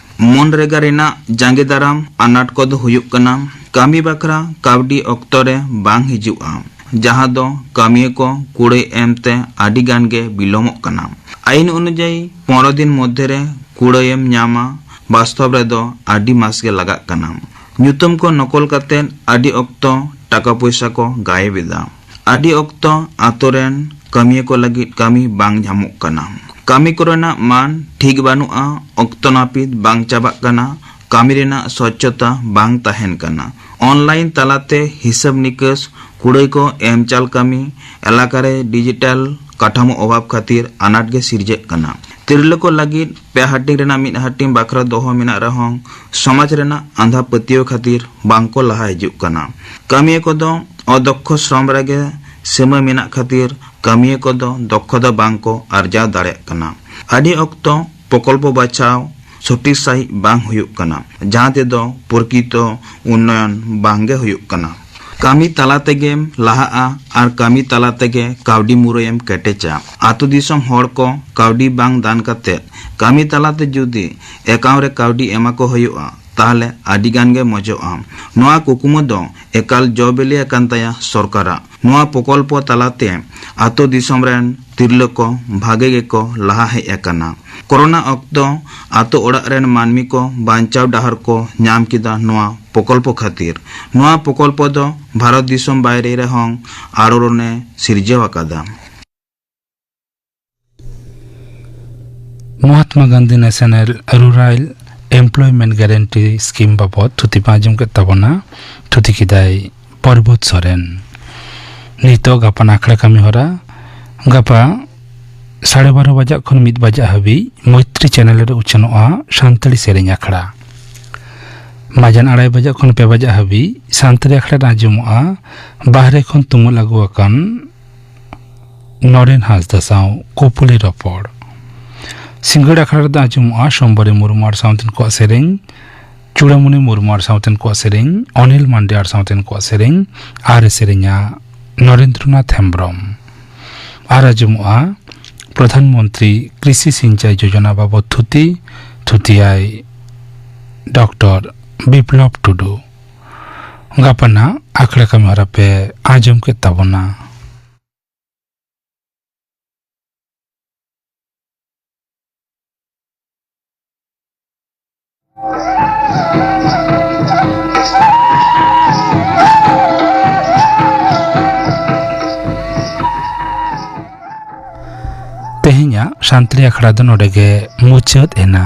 ᱢᱚᱱᱨᱮᱜᱟ ᱨᱮᱱᱟᱜ ᱡᱟᱸᱜᱮ ᱫᱟᱨᱟᱢ ᱟᱱᱟᱴ ᱠᱚᱫᱚ ᱦᱩᱭᱩᱜ ᱠᱟᱱᱟ, ᱠᱟᱹᱢᱤ ᱵᱟᱠᱷᱨᱟ ᱠᱟᱹᱣᱰᱤ ᱚᱠᱛᱚ ᱨᱮ ᱵᱟᱝ ᱦᱤᱡᱩᱜᱼᱟ, ᱡᱟᱦᱟᱸ ᱫᱚ ᱠᱟᱹᱢᱤᱭᱟᱹ ᱠᱚ ᱠᱩᱲᱟᱹᱭ ᱮᱢ ᱛᱮ ᱟᱹᱰᱤ ᱜᱟᱱ ᱜᱮ ᱵᱤᱞᱚᱢᱚᱜ ᱠᱟᱱᱟ᱾ ᱟᱹᱭᱤᱱ ᱚᱱᱩᱡᱟᱭᱤ ᱯᱚᱱᱨᱚ ᱫᱤᱱ ᱢᱚᱫᱽᱫᱷᱮ ᱨᱮ ᱠᱩᱲᱟᱹᱭᱮᱢ ᱧᱟᱢᱟ, ᱵᱟᱥᱛᱚᱵ ᱨᱮᱫᱚ ᱟᱹᱰᱤ ᱢᱟᱥ ᱜᱮ ᱞᱟᱜᱟᱜ ᱠᱟᱱᱟ᱾ ᱧᱩᱛᱩᱢ ᱠᱚ ᱱᱚᱠᱚᱞ ᱠᱟᱛᱮ ᱟᱹᱰᱤ ᱚᱠᱛᱚ ᱴᱟᱠᱟ ᱯᱚᱭᱥᱟ ᱠᱚ ᱜᱟᱭᱮᱵ ᱮᱫᱟ᱾ ᱟᱹᱰᱤ ᱚᱠᱛᱚ ᱟᱛᱳ ᱨᱮᱱ ᱠᱟᱹᱢᱤᱭᱟᱹ ᱠᱚ ᱞᱟᱹᱜᱤᱫ ᱠᱟᱹᱢᱤ ᱵᱟᱝ ᱧᱟᱢᱚᱜ ᱠᱟᱱᱟ᱾ ᱠᱟᱹᱢᱤ ᱠᱚᱨᱮᱱᱟᱜ ᱢᱟᱱ ᱴᱷᱤᱠ ᱵᱟᱹᱱᱩᱜᱼᱟ, ᱚᱠᱛᱚ ᱱᱟᱹᱯᱤᱛ ᱵᱟᱝ ᱪᱟᱵᱟᱜ ᱠᱟᱱᱟ, ᱠᱟᱹᱢᱤ ᱨᱮᱱᱟᱜ ᱥᱚᱪᱪᱚᱛᱟ ᱵᱟᱝ ᱛᱟᱦᱮᱱ ᱠᱟᱱᱟ᱾ ᱚᱱᱞᱟᱭᱤᱱ ᱛᱟᱞᱟᱛᱮ ᱦᱤᱥᱟᱹᱵ ᱱᱤᱠᱟᱹᱥ, ᱠᱩᱲᱟᱹᱭ ᱠᱚ ᱮᱢ ᱪᱟᱞ ᱠᱟᱹᱢᱤ, ᱮᱞᱟᱠᱟ ᱨᱮ ᱰᱤᱡᱤᱴᱟᱞ ᱠᱟᱴᱷᱟᱢᱳ ᱚᱵᱷᱟᱵᱽ ᱠᱷᱟᱹᱛᱤᱨ ᱟᱱᱟᱴ ᱜᱮ ᱥᱤᱨᱡᱟᱹᱜ ᱠᱟᱱᱟ᱾ ᱛᱤᱨᱞᱟᱹ ᱠᱚ ᱞᱟᱹᱜᱤᱫ ᱯᱮ ᱦᱟᱹᱴᱤᱧ ᱨᱮᱱᱟᱜ ᱢᱤᱫ ᱦᱟᱹᱴᱤᱧ ᱵᱟᱠᱷᱨᱟ ᱫᱚᱦᱚ ᱢᱮᱱᱟᱜ ᱨᱮᱦᱚᱸ, ᱥᱚᱢᱟᱡᱽ ᱨᱮᱱᱟᱜ ᱟᱸᱫᱷᱟ ᱯᱟᱹᱛᱭᱟᱹᱣ ᱠᱷᱟᱹᱛᱤᱨ ᱵᱟᱝ ᱠᱚ ᱞᱟᱦᱟ ᱦᱤᱡᱩᱜ ᱠᱟᱱᱟ᱾ ᱠᱟᱹᱢᱤᱭᱟᱹ ᱠᱚᱫᱚ ᱚᱫᱚᱠᱠᱷᱚ ᱥᱨᱚᱢ ᱨᱮᱜᱮ ᱥᱤᱢᱟᱹ ᱢᱮᱱᱟᱜ ᱠᱷᱟᱹᱛᱤᱨ ᱠᱟᱹᱢᱤᱭᱟᱹ ᱠᱚᱫᱚ ᱫᱚᱠᱠᱷᱚᱛᱟ ᱵᱟᱝ ᱠᱚ ᱟᱨᱡᱟᱣ ᱫᱟᱲᱮᱭᱟᱜ ᱠᱟᱱᱟ᱾ ᱟᱹᱰᱤ ᱚᱠᱛᱚ ᱯᱨᱚᱠᱚᱞᱯᱚ ᱵᱟᱪᱷᱟᱣ ᱥᱚᱴᱷᱤᱠ ᱥᱟᱺᱦᱤᱡ ᱵᱟᱝ ᱦᱩᱭᱩᱜ ᱠᱟᱱᱟ, ᱡᱟᱦᱟᱸ ᱛᱮᱫᱚ ᱯᱨᱚᱠᱤᱛᱚ ᱩᱱᱱᱚᱭᱚᱱ ᱵᱟᱝ ᱜᱮ ᱦᱩᱭᱩᱜ ᱠᱟᱱᱟ᱾ ᱠᱟᱹᱢᱤ ᱛᱟᱞᱟ ᱛᱮᱜᱮᱢ ᱞᱟᱦᱟᱜᱼᱟ ᱟᱨ ᱠᱟᱹᱢᱤ ᱛᱟᱞᱟ ᱛᱮᱜᱮ ᱠᱟᱹᱣᱰᱤ ᱢᱩᱨᱟᱹᱭᱮᱢ ᱠᱮᱴᱮᱡᱟ᱾ ᱟᱛᱳ ᱫᱤᱥᱚᱢ ᱦᱚᱲ ᱠᱚ ᱠᱟᱹᱣᱰᱤ ᱵᱟᱝ ᱫᱟᱱ ᱠᱟᱛᱮ ᱠᱟᱹᱢᱤ ᱛᱟᱞᱟᱛᱮ ᱡᱩᱫᱤ ᱮᱠᱟᱣᱩᱱᱴ ᱨᱮ ᱠᱟᱹᱣᱰᱤ ᱮᱢᱟ ᱠᱚ ᱦᱩᱭᱩᱜᱼᱟ, ᱛᱟᱦᱞᱮ ᱟᱹᱰᱤ ᱜᱟᱱ ᱜᱮ ᱢᱚᱡᱚᱜᱼᱟ᱾ ᱱᱚᱣᱟ ᱠᱩᱠᱢᱩ ᱫᱚ ᱮᱠᱟᱞ ᱡᱚ ᱵᱤᱞᱤ ᱟᱠᱟᱱ ᱛᱟᱭᱟ ᱥᱚᱨᱠᱟᱨᱟᱜ᱾ ᱱᱚᱣᱟ ᱯᱨᱚᱠᱚᱞᱯᱚ ᱛᱟᱞᱟᱛᱮ ᱟᱛᱳ ᱫᱤᱥᱚᱢ ᱨᱮᱱ ᱛᱤᱨᱞᱟᱹ ᱠᱚ ᱵᱷᱟᱜᱮ ᱜᱮᱠᱚ ᱞᱟᱦᱟ ᱦᱮᱡ ᱟᱠᱟᱱᱟ᱾ ᱠᱚᱨᱳᱱᱟ ᱚᱠᱛᱚ ᱟᱛᱳ ᱚᱲᱟᱜ ᱨᱮᱱ ᱢᱟᱹᱱᱢᱤ ᱠᱚ ᱵᱟᱧᱪᱟᱣ ᱰᱟᱦᱟᱨ ᱠᱚ ᱧᱟᱢ ᱠᱮᱫᱟ ᱱᱚᱣᱟ ᱯᱨᱚᱠᱚᱞᱯᱚ ᱠᱷᱟᱹᱛᱤᱨ᱾ ᱱᱚᱣᱟ ᱯᱨᱚᱠᱚᱞᱯᱚ ᱫᱚ ᱵᱷᱟᱨᱚᱛ ᱫᱤᱥᱚᱢ ᱵᱟᱭᱨᱮ ᱨᱮᱦᱚᱸ ᱟᱲᱚᱨᱚᱱᱮ ᱥᱤᱨᱡᱟᱹᱣ ᱟᱠᱟᱫᱟ᱾ Mahatma Gandhi national rural employment guarantee scheme ᱵᱟᱵᱚᱫ ᱛᱷᱩᱛᱤ ᱯᱮ ᱟᱸᱡᱚᱢ ᱠᱮᱫ ᱛᱟᱵᱚᱱᱟ᱾ ᱛᱷᱩᱛᱤ ᱠᱮᱫᱟᱭ ᱯᱚᱨᱵᱚᱛ ᱥᱚᱨᱮᱱ᱾ ᱱᱤᱛᱚᱜ ᱜᱟᱯᱟ ᱟᱠᱷᱲᱟ ᱠᱟᱹᱢᱤ ᱦᱚᱨᱟ᱾ ᱜᱟᱯᱟ ᱥᱟᱲᱮ ᱵᱟᱨᱚ ᱵᱟᱡᱟᱜ ᱠᱷᱚᱱ ᱢᱤᱫ ᱵᱟᱡᱟᱜ ᱦᱟᱹᱵᱤᱡ ᱢᱚᱭᱛᱨᱤ ᱪᱮᱱᱮᱞ ᱨᱮ ᱩᱪᱷᱟᱹᱱᱚᱜᱼᱟ ᱥᱟᱱᱛᱟᱲᱤ ᱥᱮᱨᱮᱧ ᱟᱠᱷᱲᱟ᱾ ᱢᱟᱡᱟᱱ ᱟᱲᱟᱭ ᱵᱟᱡᱟᱜ ᱠᱷᱚᱱ ᱯᱮ ᱵᱟᱡᱟᱜ ᱦᱟᱹᱵᱤᱡ ᱥᱟᱱᱛᱟᱲᱤ ᱟᱠᱷᱲᱟ ᱨᱮ ᱟᱸᱡᱚᱢᱚᱜᱼᱟ ᱵᱟᱦᱨᱮ ᱠᱷᱚᱱ ᱛᱩᱢᱟᱹᱞ ᱟᱹᱜᱩ ᱟᱠᱟᱱ ᱱᱚᱨᱮᱱ ᱦᱟᱸᱥᱫᱟ ᱥᱟᱶ ᱠᱩᱯᱩᱞᱤ ᱨᱚᱯᱚᱲ᱾ ᱥᱤᱸᱜᱟᱹᱲ ᱟᱠᱷᱲᱟ ᱨᱮᱫᱚ ᱟᱸᱡᱚᱢᱚᱜᱼᱟ ᱥᱳᱢᱵᱟᱨᱤ ᱢᱩᱨᱢᱩ ᱟᱨ ᱥᱟᱶᱛᱮᱱ ᱠᱚᱣᱟᱜ ᱥᱮᱨᱮᱧ, ᱪᱩᱲᱟᱢᱩᱱᱤ ᱢᱩᱨᱢᱩ ᱟᱨ ᱥᱟᱶᱛᱮᱱ ᱠᱚᱣᱟᱜ ᱥᱮᱨᱮᱧ, ᱚᱱᱤᱞ ᱢᱟᱱᱰᱤ ᱟᱨ ᱥᱟᱶᱛᱮᱱ ᱠᱚᱣᱟᱜ ᱥᱮᱨᱮᱧ, ᱟᱨ ᱮ ᱥᱮᱨᱮᱧᱟ ᱱᱚᱨᱮᱱᱫᱨᱚᱱᱟᱛᱷ ᱦᱮᱢᱵᱽᱨᱚᱢ᱾ ᱟᱨ ᱟᱸᱡᱚᱢᱚᱜᱼᱟ ᱯᱨᱚᱫᱷᱟᱱ ᱢᱚᱱᱛᱨᱤ ᱠᱨᱤᱥᱤ ᱥᱤᱧᱪᱟᱭ ᱡᱳᱡᱚᱱᱟ ᱵᱟᱵᱚᱫ ᱛᱷᱩᱛᱤ, ᱛᱷᱩᱛᱤᱭᱟᱭ ᱰᱚᱠᱴᱚᱨ ᱵᱤᱯᱞᱚᱵ ᱴᱩᱰᱩ᱾ ᱜᱟᱯᱟ ᱱᱟᱜ ᱟᱠᱷᱲᱟ ᱠᱟᱹᱢᱤ ᱦᱚᱨᱟ ᱯᱮ ᱟᱸᱡᱚᱢ ᱠᱮᱫ ᱛᱟᱵᱚᱱᱟ᱾ ᱛᱮᱦᱮᱧᱟᱜ ᱥᱟᱱᱛᱟᱲᱤ ᱟᱠᱷᱲᱟ ᱫᱚ ᱱᱚᱰᱮ ᱜᱮ ᱢᱩᱪᱟᱹᱫ ᱮᱱᱟ᱾